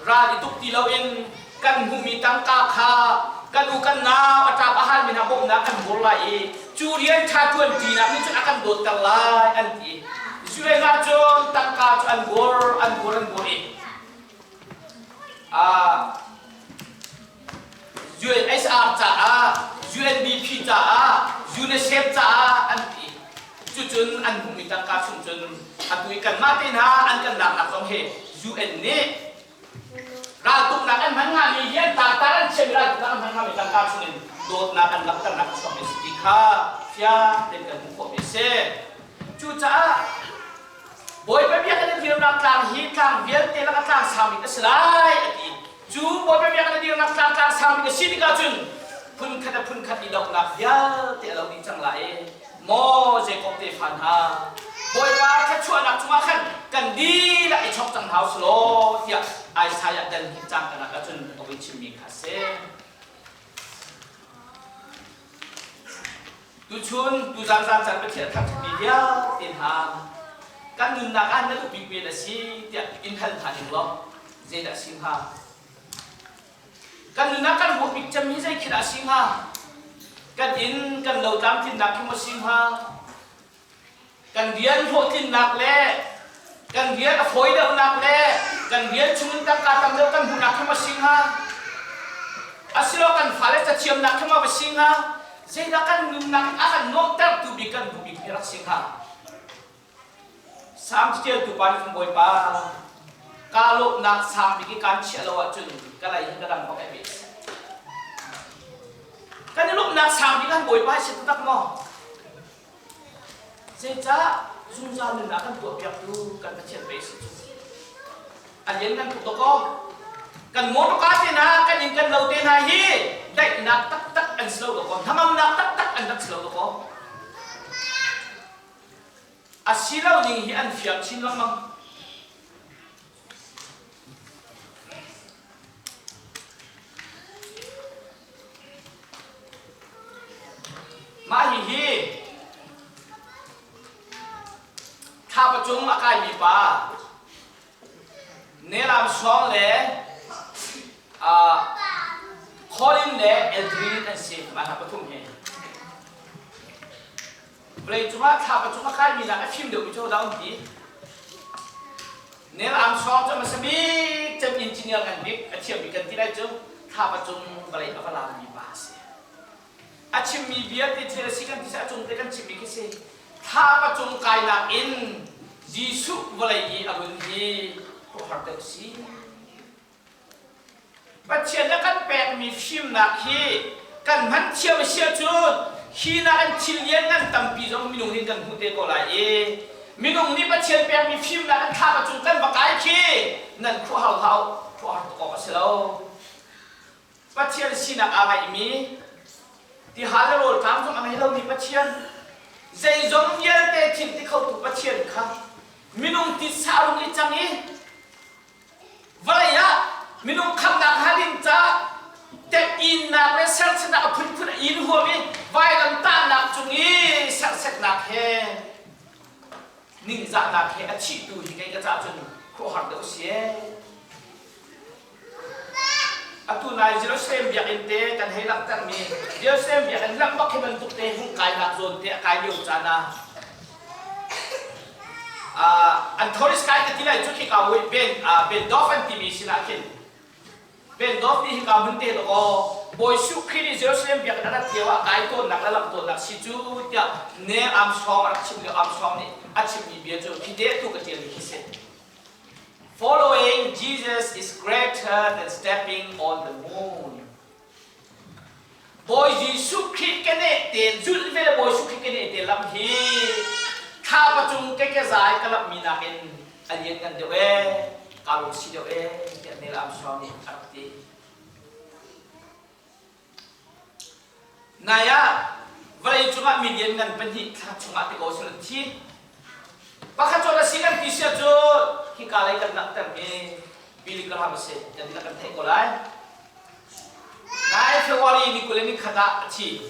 ral i tuk ti loin kan hmuhmi tangka kha kan u kan nau a ṭap a halmi hna bawmhnak kan bur lai i cu rian ṭha ṭuan ṭinak nih cun a kan dawtter lai an ti. Israel ah cun tangka cu an bur an bur an bur i UNHCR caah UNDP caah UNICEF caah an ti. Cucun an hmuhmi tangka chung cun atu i kanmah te hna an kan laknak zong hi UN nih Raltuknak an hman hngami hi an tangtar an chiahmi raltuknak an hman hngami tangka chungin dawtnak an langhternak a chuakmi a si ti kha fiang tein kan hmuh khawhmi a si. Cucaah Bawipa biakinn a dirnak tlang hi tlang vialte lakah tlang sang bik a si lai a ti. Cu Bawipa biakinn a dirnak tlang tlang sang bik a si tikah cun phunkhat a phunkhat i dohnak vialte a lo dih cang lai i Maw Jakob tefa hna, Bawipa thluachuahnak cungah khan kan dihlak i chok cang hna usih law tiah Isaiah dan hnih cang kanak ahcun a vui chimmi kha a si. Tuchun tuzan zan caan Pathian a thangṭhatmi vialte hna kan nunnak ah na duh bikmi na si tiah in hal hna ning law zeidah a si hnga? Kan nunnak kan ruah bik cemmi zei khi dah a si hnga? Kan inn, kan lo tlamtlinnak khi maw si hnga? Kan rian hlawhtlinnak le kan rian a fawi deuhnak le kan rian chungin tangka tam deuh kan hmuhnak khi maw si hnga? Asilo kan fale cathiamnak khi maw va si hnga? Zeidah kan nunnak in a kan nuamhtertu bik kan duh bik hi rak si hnga? Salm caṭialtu pa nih khan Bawipa, kaa lawmhnak sang bik i kaan chiah lo ahcun ka lei hi ka dang bak ai ve. Kan i lawmhnak sang bik han Bawipa hi si taktak maw? Zeicah zungzal nunnak kan tuahpiaktu kan Pathian pei si cu. A lianngan tuk dawkaw. Kan motorka te hna, kan inn kan lo te hna hi daihnak taktak an si lo dawkaw, hnangamnak taktak an rak si lo dawkaw. A si lo ning hi an fiang chin lengmang. Mah hihi thlapa cung a kaimi pa Neil Armstrong le uh, Colin le Aldrin an si. Mah hna pathum hi. Vawlei cungah thlapa cung a kaimi nak a fim deuhmi cu hodah um ti? Neil Armstrong cu a hmasa bik cem engineer ngan bik a thiam bik kan ti lai cu thlapa cung vawlei a va lammi pa a si. A chimmi bia ti thil a si kan ti a cung te kan chimmi khi si. Thlapa cung kainak in Jesuh vawlei i a run hi khuahar deuh si. Pathian a kan pekmi fimnak hi kan hman thiam a si ahcun hi nakin thil lianngan tampi zong minung nih kan hmuh te ko lai i minung nih Pathian pekmi fimnak an thlak ahcun kan va kai khi nan khuahar hlah u khuahar tuk awk a si lo. Pathian sinak aa ngaihmi tihal le rawlṭam zong a ngei lomi Pathian zeizong vialte thil ti khotu Pathian kha minung titsa rung i cang i Vawlei ah minung khamnak halin ca temhinnak. serchiatnak a phunphun a in huam i vailam tahnak cung i serhsatnak he ningzahnak he a thihtu hi kei ka caah cun khuahar deuh si ee. Atu nai Jerusalem biakinn te kan hei langhtermi Jerusalem biakinn lam bak hi bantuk te hung kainak zawn te a kai lio caan ah an tourist guide ka ti lai cu khika hui Ben Ben Dov an timi sinah khin Ben Dov nih hika hmun te aw Bawi Jesuh Khrih nih Jerusalem biakinn a rat lio ah kai tawnnak le lamh tawnnak si cu tiah Neil Armstrong a rak chim lio Armstrong nih a chimmi bia cu khi te tu ka ṭialmi khi si. Following Jesus is greater than stepping on the moon. Bawi Jesuh Khrih keneh te zulh ve le Bawi Jesuh Khrih keneh te lam hi thlapa cung keke zai ka lamhmi nakin a lianngan deuh ee, kaa lung si deuh ee tiah Neil Armstrong nih a rak ti. Nai ah vawleicung ah mi lianngan pahnih thla chungah ti ko sih an thi. Pakhat cu a si kan ti sia cu hika lei kan langhtermi Billy Graham a si. Kan dihlak kan theih ko lai. Nai February ni 20 le ni khat ah a thi.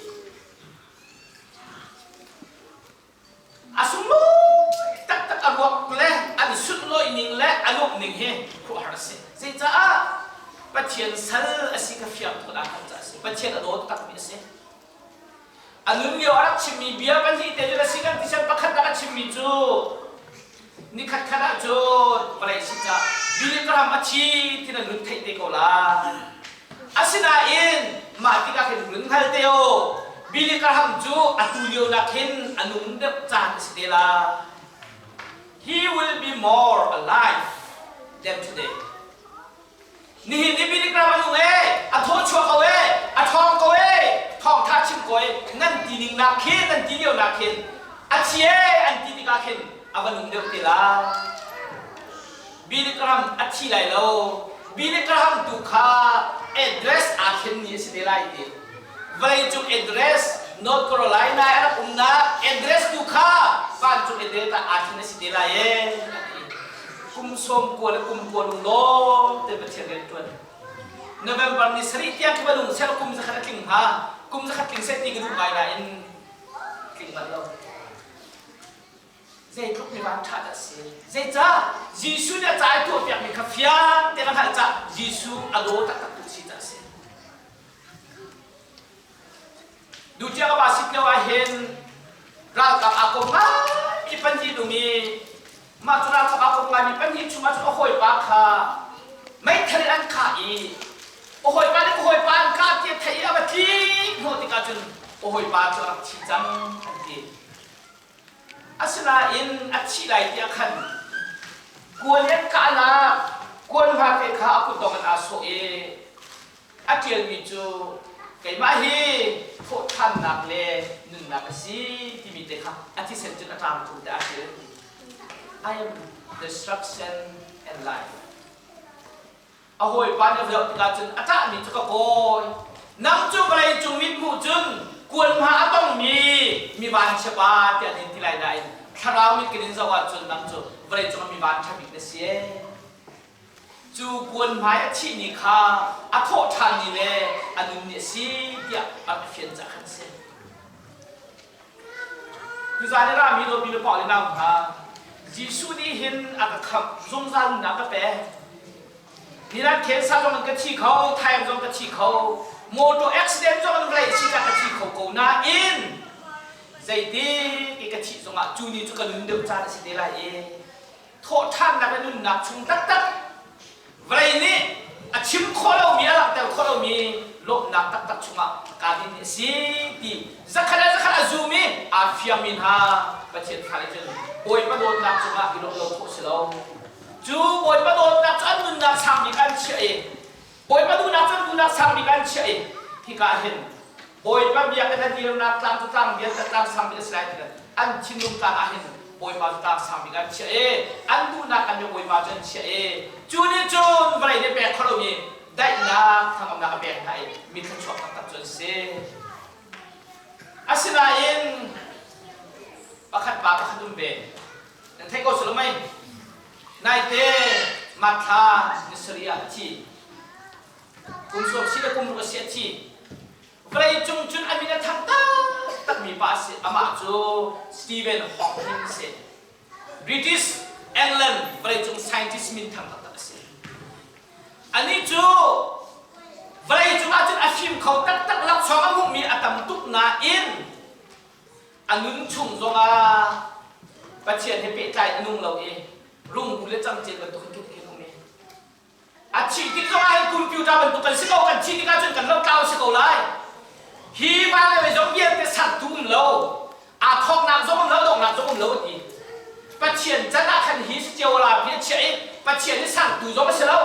A sunglawi taktak a ruak le an sunlawih ning le a nuamh ning hi khuahar a si. Zeicah Pathian sal a si kha fiang tuk ah kan caah a si. Pathian a dawt takmi a si. A nun lio a rak chimmi bia pahnih te cu na si kan ti sian pakhat a chimmi cu nikhat khat ah cun vawlei si ca Billy Graham a thi ti na nun theih te ko lai. Asinain mah tikah khin run hngal te u. Billy Graham cu atu lio nak hin a nung deuh caan a si te lai. He will be more alive than today. Nihin ni Billy Graham a nung e, a thaw chuak ko e, a ṭhawng ko e, thawngṭha chim ko e, nan ti ning nak khin, nan ti lio nak khin, a thi e an ti tikah khin a va nung deuh te lai. Billy Graham a thi lai lo. Billy Graham tu kha address aa thlen ni a si te lai ti. Vawleicung address North Carolina a rak umnak address tu kha vancung address ah aa thlen a si te lai ee a ti. Kum 90 le kum kua lunglawm te Pathian rian ṭuan. November ni sarih tiang khi balung sel kum zakhat a tling hnga. Kum zakhat tling seh ti ka duh ngai nain tling manh lo. Zeitluk mi vanṭha dah a si. Zeicah? Jesuh nih a ca i tuahpiakmi kha fiang tein a hngalh caah Jesuh a daw taktak tu si caah a si. Duhtiang a va sit lio ah hin ralkap aa kom ngaimi pahnih dum i mah cu ralkap aa kom ngaimi pahnih chungah cun a hawipa kha meithal in an khah i a hawipa nih ka hawipa an kah ti a theih i a va tlik hnawh tikah cun a hawipa cu a rak thi cang an ti. Asinain a thih lai tiah khan kuan in kahnak kuan hmate kha a kutdong in aa sawh i a ṭialmi cu keimah hi thawhṭhannak le nunnak a si timi te kha a thisen cun a ṭang tung te aa ṭial. I am destruction and life. A hawipa nih a zoh tikah cun a ṭahmi cu ka kawi. Nang cu vawleicung mithmuh cun kuanhma a tongmi mi vanchia pa tiah an in ti lai nain thlarau mit kan in zoh ahcun nang cu vawleicung ah mi vanṭha bik na si ee. Cu kuanhmai a thih ni kha a thawh ṭhan ni le a nun ni a si tiah a rak i fian caah khan a si. Tuzaan i rami dawtmi le pawng le nau hna, Jesuh nih hin a ka khamh, zungzal nunnak ka pek. Nilan cancer zong in ka thi kho, thaim zong ka thi kho, motor accident zong in vawlei si ka thi kho ko nain zeiti i ka thih zongah cu ni cu ka nun deuh caan a si te lai i thawhṭhannak le nunnak chung taktak vawlei nih a chim khawh lomi a langhter khawh lomi lawmhnak taktak chungah kaa din a si ti zakhat le zakhat a zum i aa fiangmi hna Pathian fale cun Bawipa dawtnak cungah i lawmh lo khawh si lo. Cu Bawipa dawtnak cu an nunnak sang bik an chiah i Bawipa duhnak cu an duhnak sang bik an chiah i hika ah hin Bawipa biakinn a dirnak tlang cu tlang vialte tlang sang bik a si lai ti an thinlung tlang ah hin Bawipa cu tlang sang bik an chiah i an duhnak an Bawipa cu an chiah i cu nih cun vawlei nih pek kho lomi daihnak thangamnak a pek hna i mi thluachuak taktak cu an si. Asinain pakhat pa pakhat um ve. Nan theih ko silo mei? Naite Martha ni sarih ah a thi. Kum sawm si le kum ruk a si a thi. Vawleicung cun a min a thang taktakmi pa a si. Amah cu Stephen Hawking a si. British England vawleicung scientist minthang taktak a si. Anih cu vawleicung ahcun a fim kho taktak laksawng a hmuhmi a tam tuk nain a nun chung zongah Pathian he pehtlai a nung lo i rungrul le cangcel bantuk in khin um i a thih tik zongah hin computer bantuk kan si ko kan thih tikah cun kan lotlau si ko lai. Hi van le zong vialte sertu um lo, aa thawknak zong um lo, donghnak zong um lo a ti. Pathian can ah khan hi si cio la hi a chiah i Pathian hi sertu zong a si lo,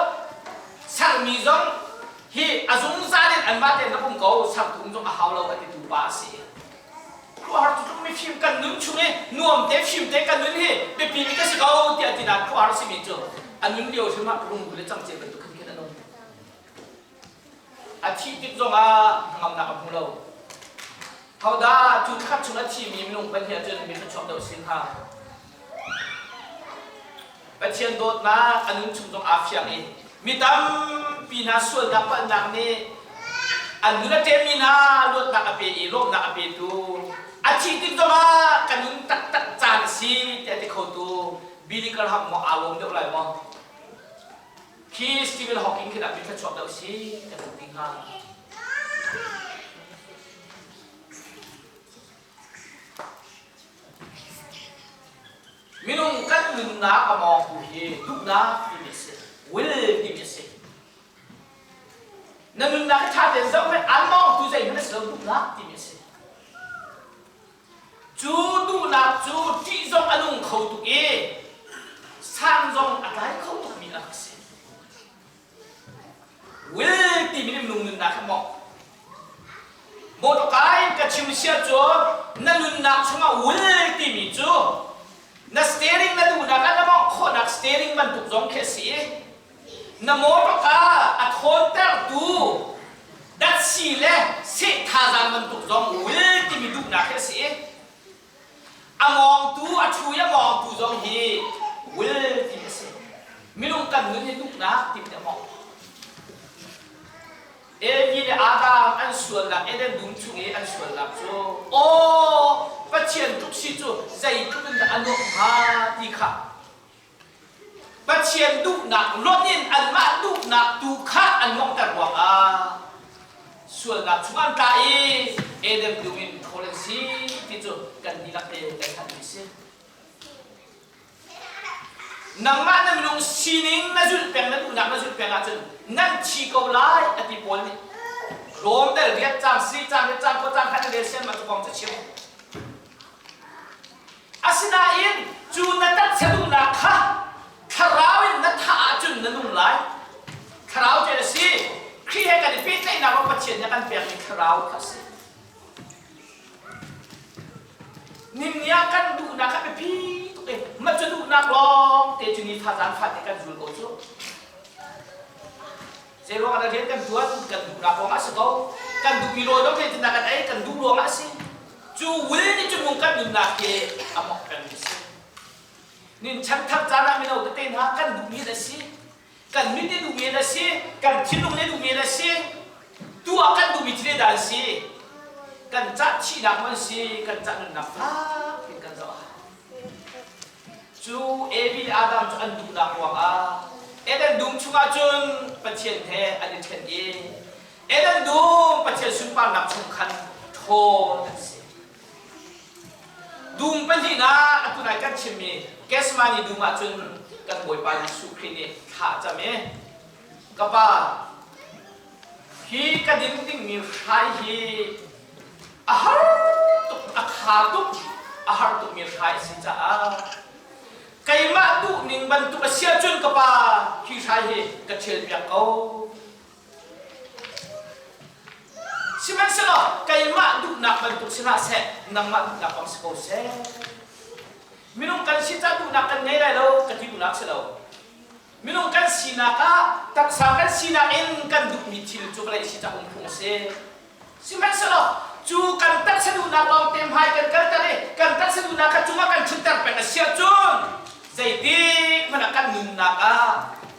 sermi zong hi a zungzal in anmah tein rak um ko, sertu um zong a hau lo a titu pa a si. Khuahar cu tluk mifim kan nun chung i nuam te fim te kan nun hi biapi mi ka si ko tiah ti nain khuahar simi cu a nun lio hrim ah rungrul le cangcel bantuk khin khin an um. A thih tik zongah hnangamnak a hmu lo. Hodah cu thla chung a thimi minung pahnih ahcun mi thluachuak deuh sin hnga? Pathian dawtnak a nun chung zong aa fiang i mi tampi hna sualnak palhnak nih an nun a ṭemmi hna luatnak a pe i lawmhnak a petu a thih tik zongah ka nun taktak caan a si tiah a ti khotu Billy Graham maw aa lawm deuh lai maw? Khi Stephen Hawking khi dah mi thluachuak deuh si kan ti hnga. Minung kan nunnak a mawngtu hi duhnak timi a si. Will timi a si. Na nunnak hi ṭha tein zoh hmanh an mawngtu zeihmanh a si lo duhnak timi a si. Cu duhnak cu ṭih zong a nung kho tuk i sang zong a tlai kho tukmi a rak si. Will timi nih minung nunnak hi maw Mawṭawka in ka chim sia cu na nunnak chungah will timi cu na steering na duhnak ah na mawngh khawhnak steering bantuk zong khi a si i na mawṭawka a thawntertu datsi le seh thazaang bantuk zong will timi duhnak khi a si i A ngawngtu, a ṭhu i a ngawngtu zong hi will ti a si. Minung kan nun hi duhnak ti a mawng. Evi le Adam an sualnak Eden dum chung i an sualnak cu aw Pathian tluk si cu zeitluk in dah a nuamh hnga ti kha Pathian duhnak lonh in anmah duhnak tu kha an monghter ruangah sualnak chung an tla i Eden dum in ṭhawl an si ti cu kan dihlak te kan hngalhmi a si. Nangmah na minung sining na zulh peng na duhnak na zulh peng ahcun nan thi ko lai a ti Paul nih. Rom del riat cang si cang riat cang khua cang khan na rel sian ma cu kong cu chim. Asinain cu na taksa duhnak kha thlarau in na thah ahcun na nung lai. Thlarau cu a si. Khrih he kan i pehtlaihnak ah Pathian nih a kan pekmi thlarau kha a si. Nimni ah kan duhnak kha biapi tuk i mah cu duhnak lawng te cu nifa zaan fate kan zul ko cu. Zeiruang ah rian kan tuan kan duhnak ruangah a si ko. Kan duhmi rawl dong zeitindah kan ei kan duh ruangah a si. Cu will nih cun mung kan nunnak hi a mok pengmi a si. Nin chanthar caan ah mino tete hna kan duhmi a si. Kan mit nih duhmi a si. Kan thinlung nih duhmi a si. Tuah kan duhmi thil dah an si. Kan cah thihnak man si, kan cah nunnak fak in kan zoh. Cu Evi le Adam cu an duhnak ruangah Eden dum chungah cun Pathian he an i ṭhen i Eden dum Pathian sunparnak chung khan ṭhawl an si. Dum pahnihnak atu nai kan chimmi Gethsemane dum ah cun kan Bawipa Jesuh Khrih nih thla a cam i ka Pa hi ka din dingmi hrai hi a har tuk a kha tuk a har tukmi hrai a si caah keimah duhning bantuk a si ahcun ka pa hi hrai hi ka ṭhialpiak ko. Sihmanhsehlaw keimah duhnak bantuk si hlah seh, nangmah duhnak bang si ko seh. Minung kan si cah duhnak kan ngei lai lo ka ti duhnak si lo. Minung kan sinak ah taksa kan sinak in kan duhmi thil cu vawlei si cah um phung a si. Sihmanhsehlaw cu kan taksa duhnak lawngte hmai kan kalter i kan taksa duhnak kha cungah kan ṭhutter peng a si ahcun zeitik hmanh ah kan nunnak ah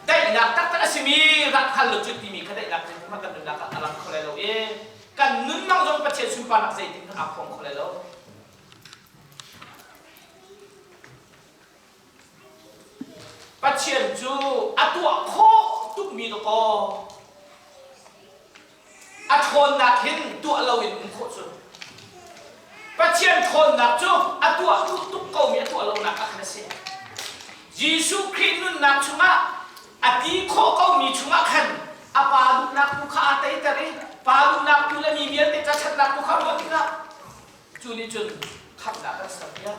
daihnak taktak a simi rak hngal lo cu timi kha daihnak zeitik hmanh kan nunnak ah a lang kho lai lo i. Kan nunnak zong Pathian sunparnak zeitin hmanh aa phuang kho lai lo. Pathian cu a tuah khawh tukmi dawkaw a ṭhawnnak hin tuah loin um khawh cu. Pathian ṭhawnnak cu a tuah duh tuk komi a tuah lonak ah khan a si. Jesuh Khrih nunnak chungah a ti khawh komi chungah khan a pa duhnak tu kha aa teiter i pa duhnak tu le mi vialte ca ṭhatnak tu kha ruah tikah Cu nih cun khamhnak kan serpiak.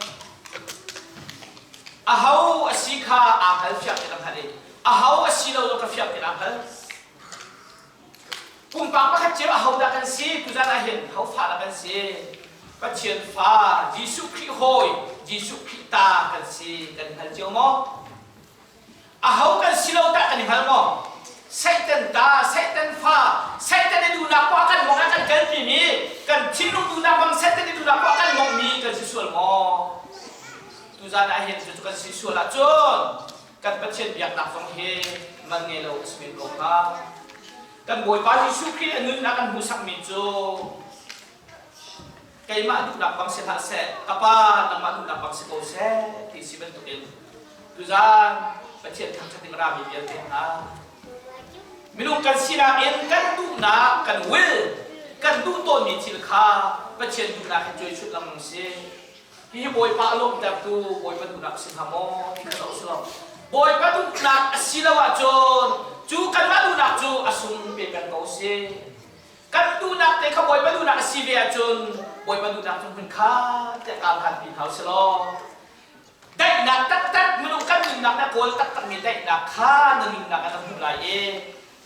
Aho a si kha aa hngal fiang in a hngalh i aho a si lo zong ka fiang in aa hngal. Pumpak pakhat cio ahodah kan si tuzan ah hin ho fa dah kan si? Pathian fa Jesuh Khrih hawi Jesuh Khrih ta kan si kan hngal cio maw? Aho kan si lo tah kan i hngal maw? Satan ta, Satan fa, Satan i duhnak poah kan mong ah kan kalpi mi, kan thinlung duhnak bang Satan i duhnak poah kan mong mi kan si sual maw? Tuzan ah hin cucu kan si sual ahcun kan Pathian biaknak zong hi man ngei lo a si men ko hnga. Kan Bawipa Jesuh Khrih a nunnak kan hmuhsakmi cu keimah duhnak bang si hlah seh, ka Pa nangmah duhnak bang si ko seh ti si bantukin tuzan Pathian thangṭhat ding rami vialte hna minung kan sinak in kan duhnak kan will kan duh tawnmi thil kha Pathian duhnak he cuai chut lengmang si. Hihi Bawipa a lawmhtertu Bawipa duhnak a si hnga maw ti kha zoh usih law Bawipa duhnak a si lo ahcun cu kanmah duhnak cu a sung pe peng ko si. Kan duhnak te kha Bawipa duhnak a si ve ahcun Bawipa duhnak cu hmun kha tiah kaa hlanpi hna usih law daihnak taktak minung kan nunnak na kawl taktakmi daihnak kha na nunnak ah na hmuh lai i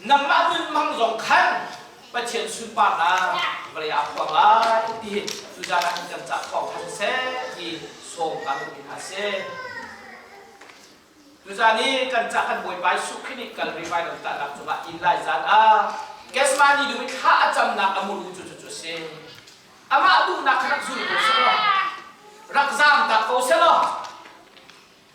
nangmah nun hmang zong khan Pathian sunparnak vawlei ah phuang lai ti hi tuzan ah kan cah thawng kha siseh ti sawm kaa duhmi hna si. Tuzan i kan cah kan Bawipa Jesuh Khrih nih Kalvari vailam tahnak cungah inn lai zan ah Gethsemane dum i thla a camnak a muru cu cucu a si. Amah duhnak kha rak zul ko selaw, rak zaamtak ko selaw,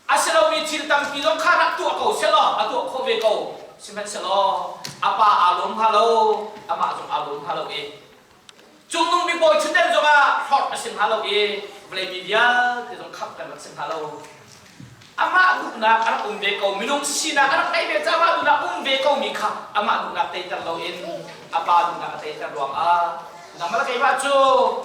a si lomi thil tampi zong kha rak tuah ko selaw, a tuah khawh ve ko. Sihmanhsehlaw a pa aa lawm hnga lo, amah zong aa lawm hnga lo i Cungnung mi bawi ṭhutden zongah hlorh a si hnga lo i vawlei mi vialte zong khamh kan rak si hnga lo. Amah duhnak a rak um ve ko, minung sinak a rak ngeih ve caah amah duhnak um ve komi kha amah duhnak teiter loin a pa duhnak a teiter ruangah nangmah le keimah cu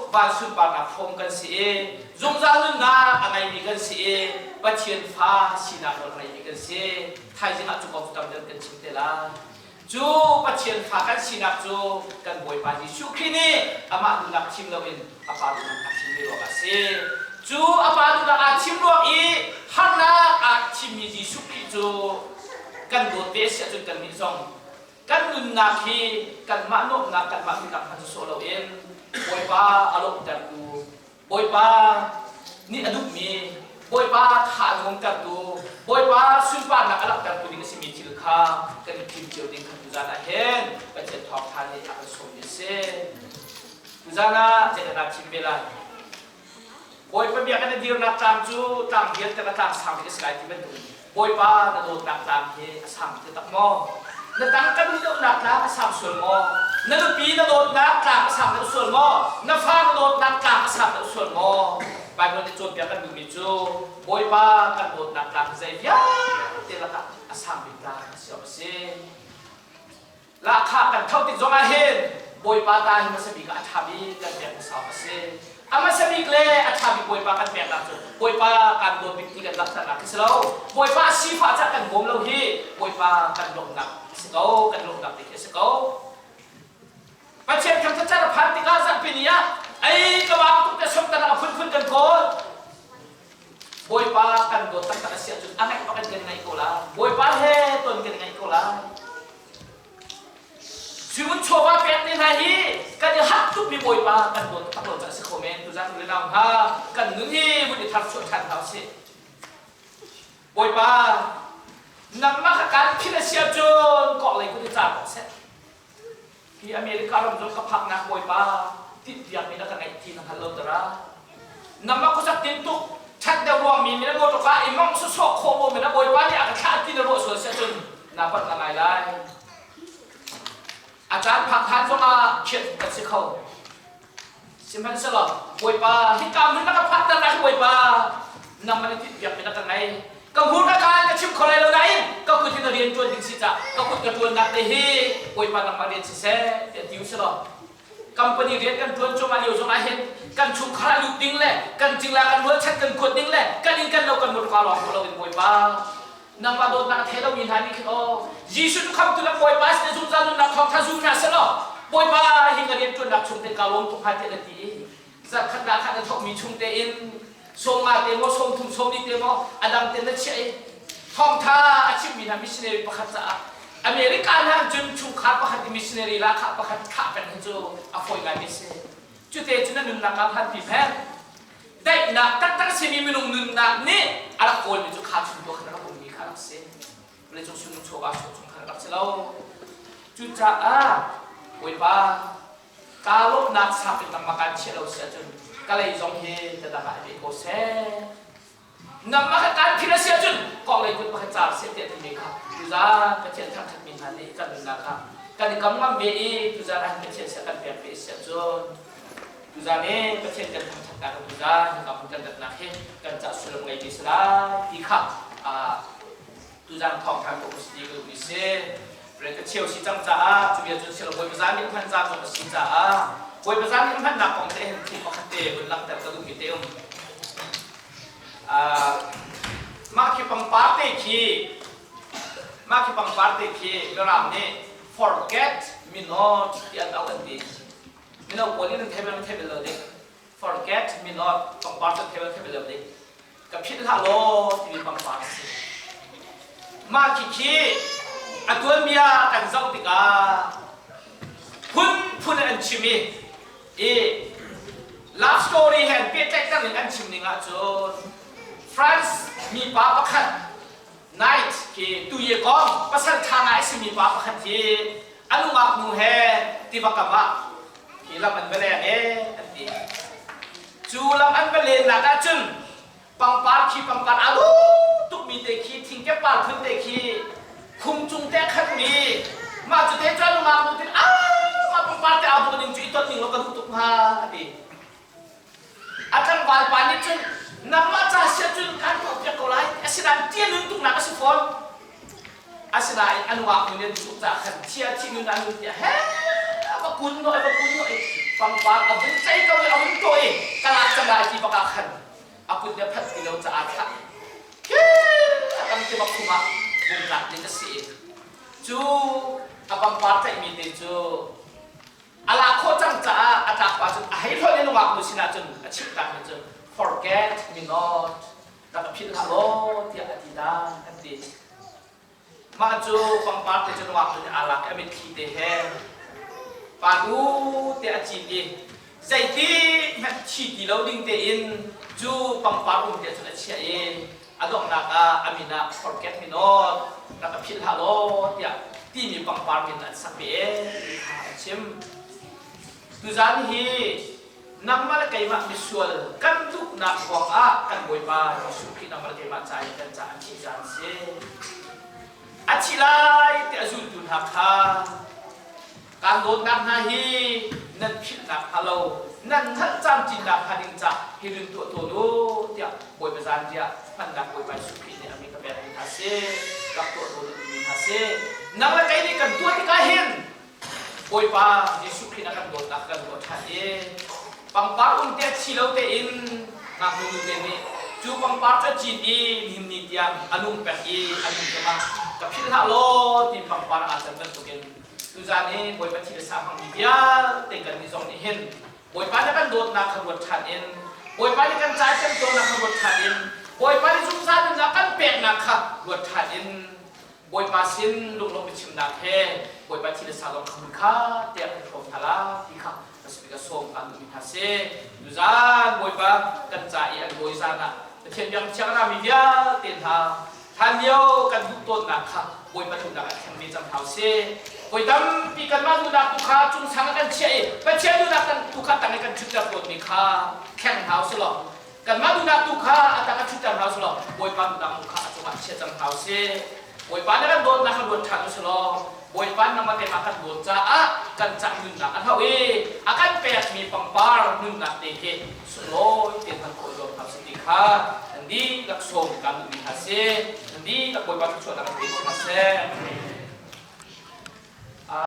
van sunparnak hrawm kan si i zungzal nunnak a ngeimi kan si i Pathian fa sinak nawl a ngeimi kan si. Thaizing ah cu kong cu tam deuh kan chim te lai. Cu Pathian fa kan sinak cu kan Bawipa Jesuh Khrih nih amah duhnak thim loin a Pa duhnak aa thim ve ruangah a si. Cu a Pa duhnak aa thim ruang i harnak aa thimmi Jesuh Khrih cu kan dawt ve a si ahcun kannih zong kan nunnak hi kanmah nuamhnak kanmah duhnak hmanh sawh loin Bawipa a lawmhtertu Bawipa nih a duhmi, Bawipa tha a nuamtertu, Bawipa sunparnak a langhtertu ding a simi thil kha kan i thim cio ding kha tuzan ah hin Pathian thawngṭha nih a kan sawmmi a si. Tuzan ah zeidah naa thim ve lai? Bawipa biakinn a dirnak tlang cu tlang vialte ka tlang sang bik a si lai ti bantukin Bawipa na dawtnak tlang hi a sang taktak maw? Na tangka duhdeuhnak tlang a sang sual maw? Na nupi na dawtnak tlang a sang deuh sual maw? Na fa na dawtnak tlang a sang deuh sual maw? Baibal nih cawnpiak kan duhmi cu Bawipa kan dawtnak tlang hi zei vialte lakah a sang bik tlang a si awk a si. Lahkhah kan tho tik zongah hin Bawipa ta hi hmasa bik ah a ṭha bik kan pek hmasa awk a si. A hmasa bik le a ṭha bik Bawipa kan peknak cu Bawipa kan dawt bik ti kan langhternak khi si lo. Bawipa a sifah cah kan bawm lo hi Bawipa kan lawmhnak a si ko, kan lawmhnak bik hi a si ko. Pathian thangṭhat caan a phan tikah zarhpi ni ah ei ka bang tuk te somtan a phunphun kan kawl. Bawipa kan dawt taktak a si ahcun a ngaih bak in kan ngaih ko lai. Bawipa he ton kan ngaih ko lai. Suimun chawva pek te hna hi kan i harh tukmi Bawipa kan dawt taktak lo caah a si kho men. Tuzan u le nau hna kan nun hi vun i tharchuah ṭhan hna usih. Bawipa nangmah kha kaan philh a si ahcun kawk lei kut i car ko seh. Hi America ram zong ka phaknak bawipa tinhpiakmi na ka ngeih ti na hngal lo tara. Nangmah khuasak tintuk ṭhat deuh ruangmi mi na motor ah i mong sawsawh khawh bu mi na bawipa nih a ka thlah ti na ruah sual si ahcun naa palh ngai lai. A caan phak hlan zongah chiat kan si kho. Sihmanhsehlaw Bawipa hika hmun na ka phakter lai Bawipa nangmah na tinhpiakmi na ka ngei. Ka hmur ka kaan ka chim kho lai lo nain ka kut in rian ṭuan ding si cah ka kut ka ṭuannak te hi Bawipa nangmah rian siseh tiah ti u selaw company rian kan ṭuan cuahmah lio zongah hin kan chungkhar a lut ding le kan cingla kan rualchan kan kuat ding le kan inn kan lo kan motor lawng tuah loin Bawipa nangmah dawtnak a thei lomi hna nih khin aw Jesuh cu khamtu le Bawipa sin zungzal nunnak thawngṭha zum hna selaw Bawipa hi ka rian ṭuannak chung te kaa lawm tuk hnga tiah na ti i zarhkhatnak kha na thawkmi chung tein 50 te maw 30 40 te maw a dang te na chiah i thawngṭha a chimmi hna missionary pakhat caah America hna cun chungkhar pakhat i missionary lahkhah pakhat thlah peng hi cu a fawi ngaimi si. Cute cu na nunnak ah hlanpi peng. Daihnak taktak simi minung nunnak nih a rak kawlmi cu kha chung tuah khan a rak ummi kha rak si. Vawleicung sunung chawva chung khan rak si lo. Cucaah Bawipa kaa lawmhnak sak in nangmah kaan chiah lo si ahcun ka lei zong hi ka dang ah i pe ko seh. Nangmah kha kaan philh a si ahcun kawlei kut pakhat car seh tiah timi kha tuzaan Pathian thangṭhatmi hna nih kan nunnak ah kan i kam ngam ve i tuzaan ah hin Pathian sia kan pek ve a si ahcun tuzaan i Pathian kan thangṭhatnak le tuzaan hika hmun kan ratnak hi kan cah sullam ngei ve si lai ti kha tuzaan thawngṭha ko si ti ka duhmi si. Rian ka cheu si cang caah cu bia cun si lo Bawipa zaan nih hman caan zong a si caah Bawipa zaan nih hmannak kong te hin thil pakhat te vun langhter ka duhmi te um. Mah khi pangpar te khi mah khi pangpar te khi Mirang nih forget me not ti an auh an ti. Mino pawl nih nan thei bal thei bal lo ding. Forget me not pangpar cu thei bal thei bal lo ding. Ka philh hlah law timi pangpar a si. Mah khi khi a tuanbia kan zoh tikah phunphun an chim i i love story he an pehtlaihter ning an chim ning ahcun France mipa pakhat Knight khi tuye kong pasal ṭha ngai a simi pa pakhat hi a nungak nu he tiva kam ah khi lam an va leng e an ti. Cu lam an va lennak ahcun pangpar khi pangpar aa dawh tukmi te khi thingkep par phun te khi khum cung te a khatmi mah cu te cu nungak nu tin ah mah pangpar te aa dawh ning cu i ton ning law ka duh tuk hnga a ti. A tlangval pa nih cun nangmah ca sia cun kan tuahpiak ko lai asinain tia nun tuknak a si fawn. Asinain a nungak nu nih an duh caah khan thia thi nun ah nun tiah he a va kun naw a va kun naw i pangpar a vun cei ko i a vun tawh i ka lak cang lai ti bak ah khan a kut nih a phanh ti lo caah thlah a tam ti bak khum ah bungtlak ding a si i cu a pangpar tlaihmi te cu a lak khawh cang caah a tlak pa cun a hei hlonh i nungak nu sinah cun a chimh tak mi cu forget me not rak ka philh hlah law tiah a ti ta an ti. Mah cu pangpar te cu nungak nu nih aa lak i a mitthli te he pa u te a cin i zeiti hmanh thi ti lo ding tein cu pangpar um te cun a chiah i a donghnak ah a min ah forget me not rak ka philh hlah law tiah timi pangpar min an sak ve ti kha an chim. Tuzaan hi nangmah le keimah misual kan duhnak ruangah kan Bawipa Jesuh Khrih nangmah le keimah ca in kan ca an thih caan si. A thi lai ti a zultu hna kha Kaan dawtnak hna hi nan philhnak hnga lo, nan hngalh camcinnak hnga ding cah hi run tuah tawn u tiah Bawipa zanriah hmannak Bawipa Jesuh Khrih nih a mi ka pekmi hna si, rak tuah tawn u timi hna si. Nang le kei nih kan tuah tikah hin Bawipa Jesuh Khrih na kan dawtnak kan ruah ṭhan i pangpar um te thi lo tein ngaknu nute nih cu pangpar cu a cin i nihin ni tiang a nung peng i a nun cungah ka philh hlah law ti pangpar aa can bantukin Tuzaan i Bawipa thi le sa hmangmi vialte kannih zong nih hin Bawipa nih kan dawtnak kha ruat ṭhan in Bawipa nih kan ca i temtuarnak kha ruat ṭhan in Bawipa nih zungzal nunnak kan peknak kha ruat ṭhan in Bawipa sin lunglawmh biachimnak he Bawipa thi le sa zong kha hmun kha tiah kan hrawm hna la ti kha Pacific a sawm kan duhmi hna si. Tuzaan Bawipa kan ca i an bawi zaan ah Pathian biak thiang rami vialte hna hlanlio kan duh tawnnak kha Bawipa duhnak ah thleng ve cang hna usih. Voi tampi kanmah duhnak tu kha cungsang ah kan chiah i Pathian duhnak tu kha tang i kan ṭhutter tawnmi kha thleng hna usih law kanmah duhnak tu kha a tang ah ṭhutter hna usih law Bawipa duhnak tu kha a cungah chia cang hna usih. Bawipa nih kan dawtnak kha ruat ṭhan usih law Bawipa. Bawipa nangmah keimah kan dawt caah kan cah nunnak a hloh i a kan pekmi pangpar nunnak te khi sunglawi tein kan khawh zuam hna sih ti kha nan dihlak sawm kan duhmi hna si. Nan dihlak Bawipa thluachuahnak kan pe ko hna seh.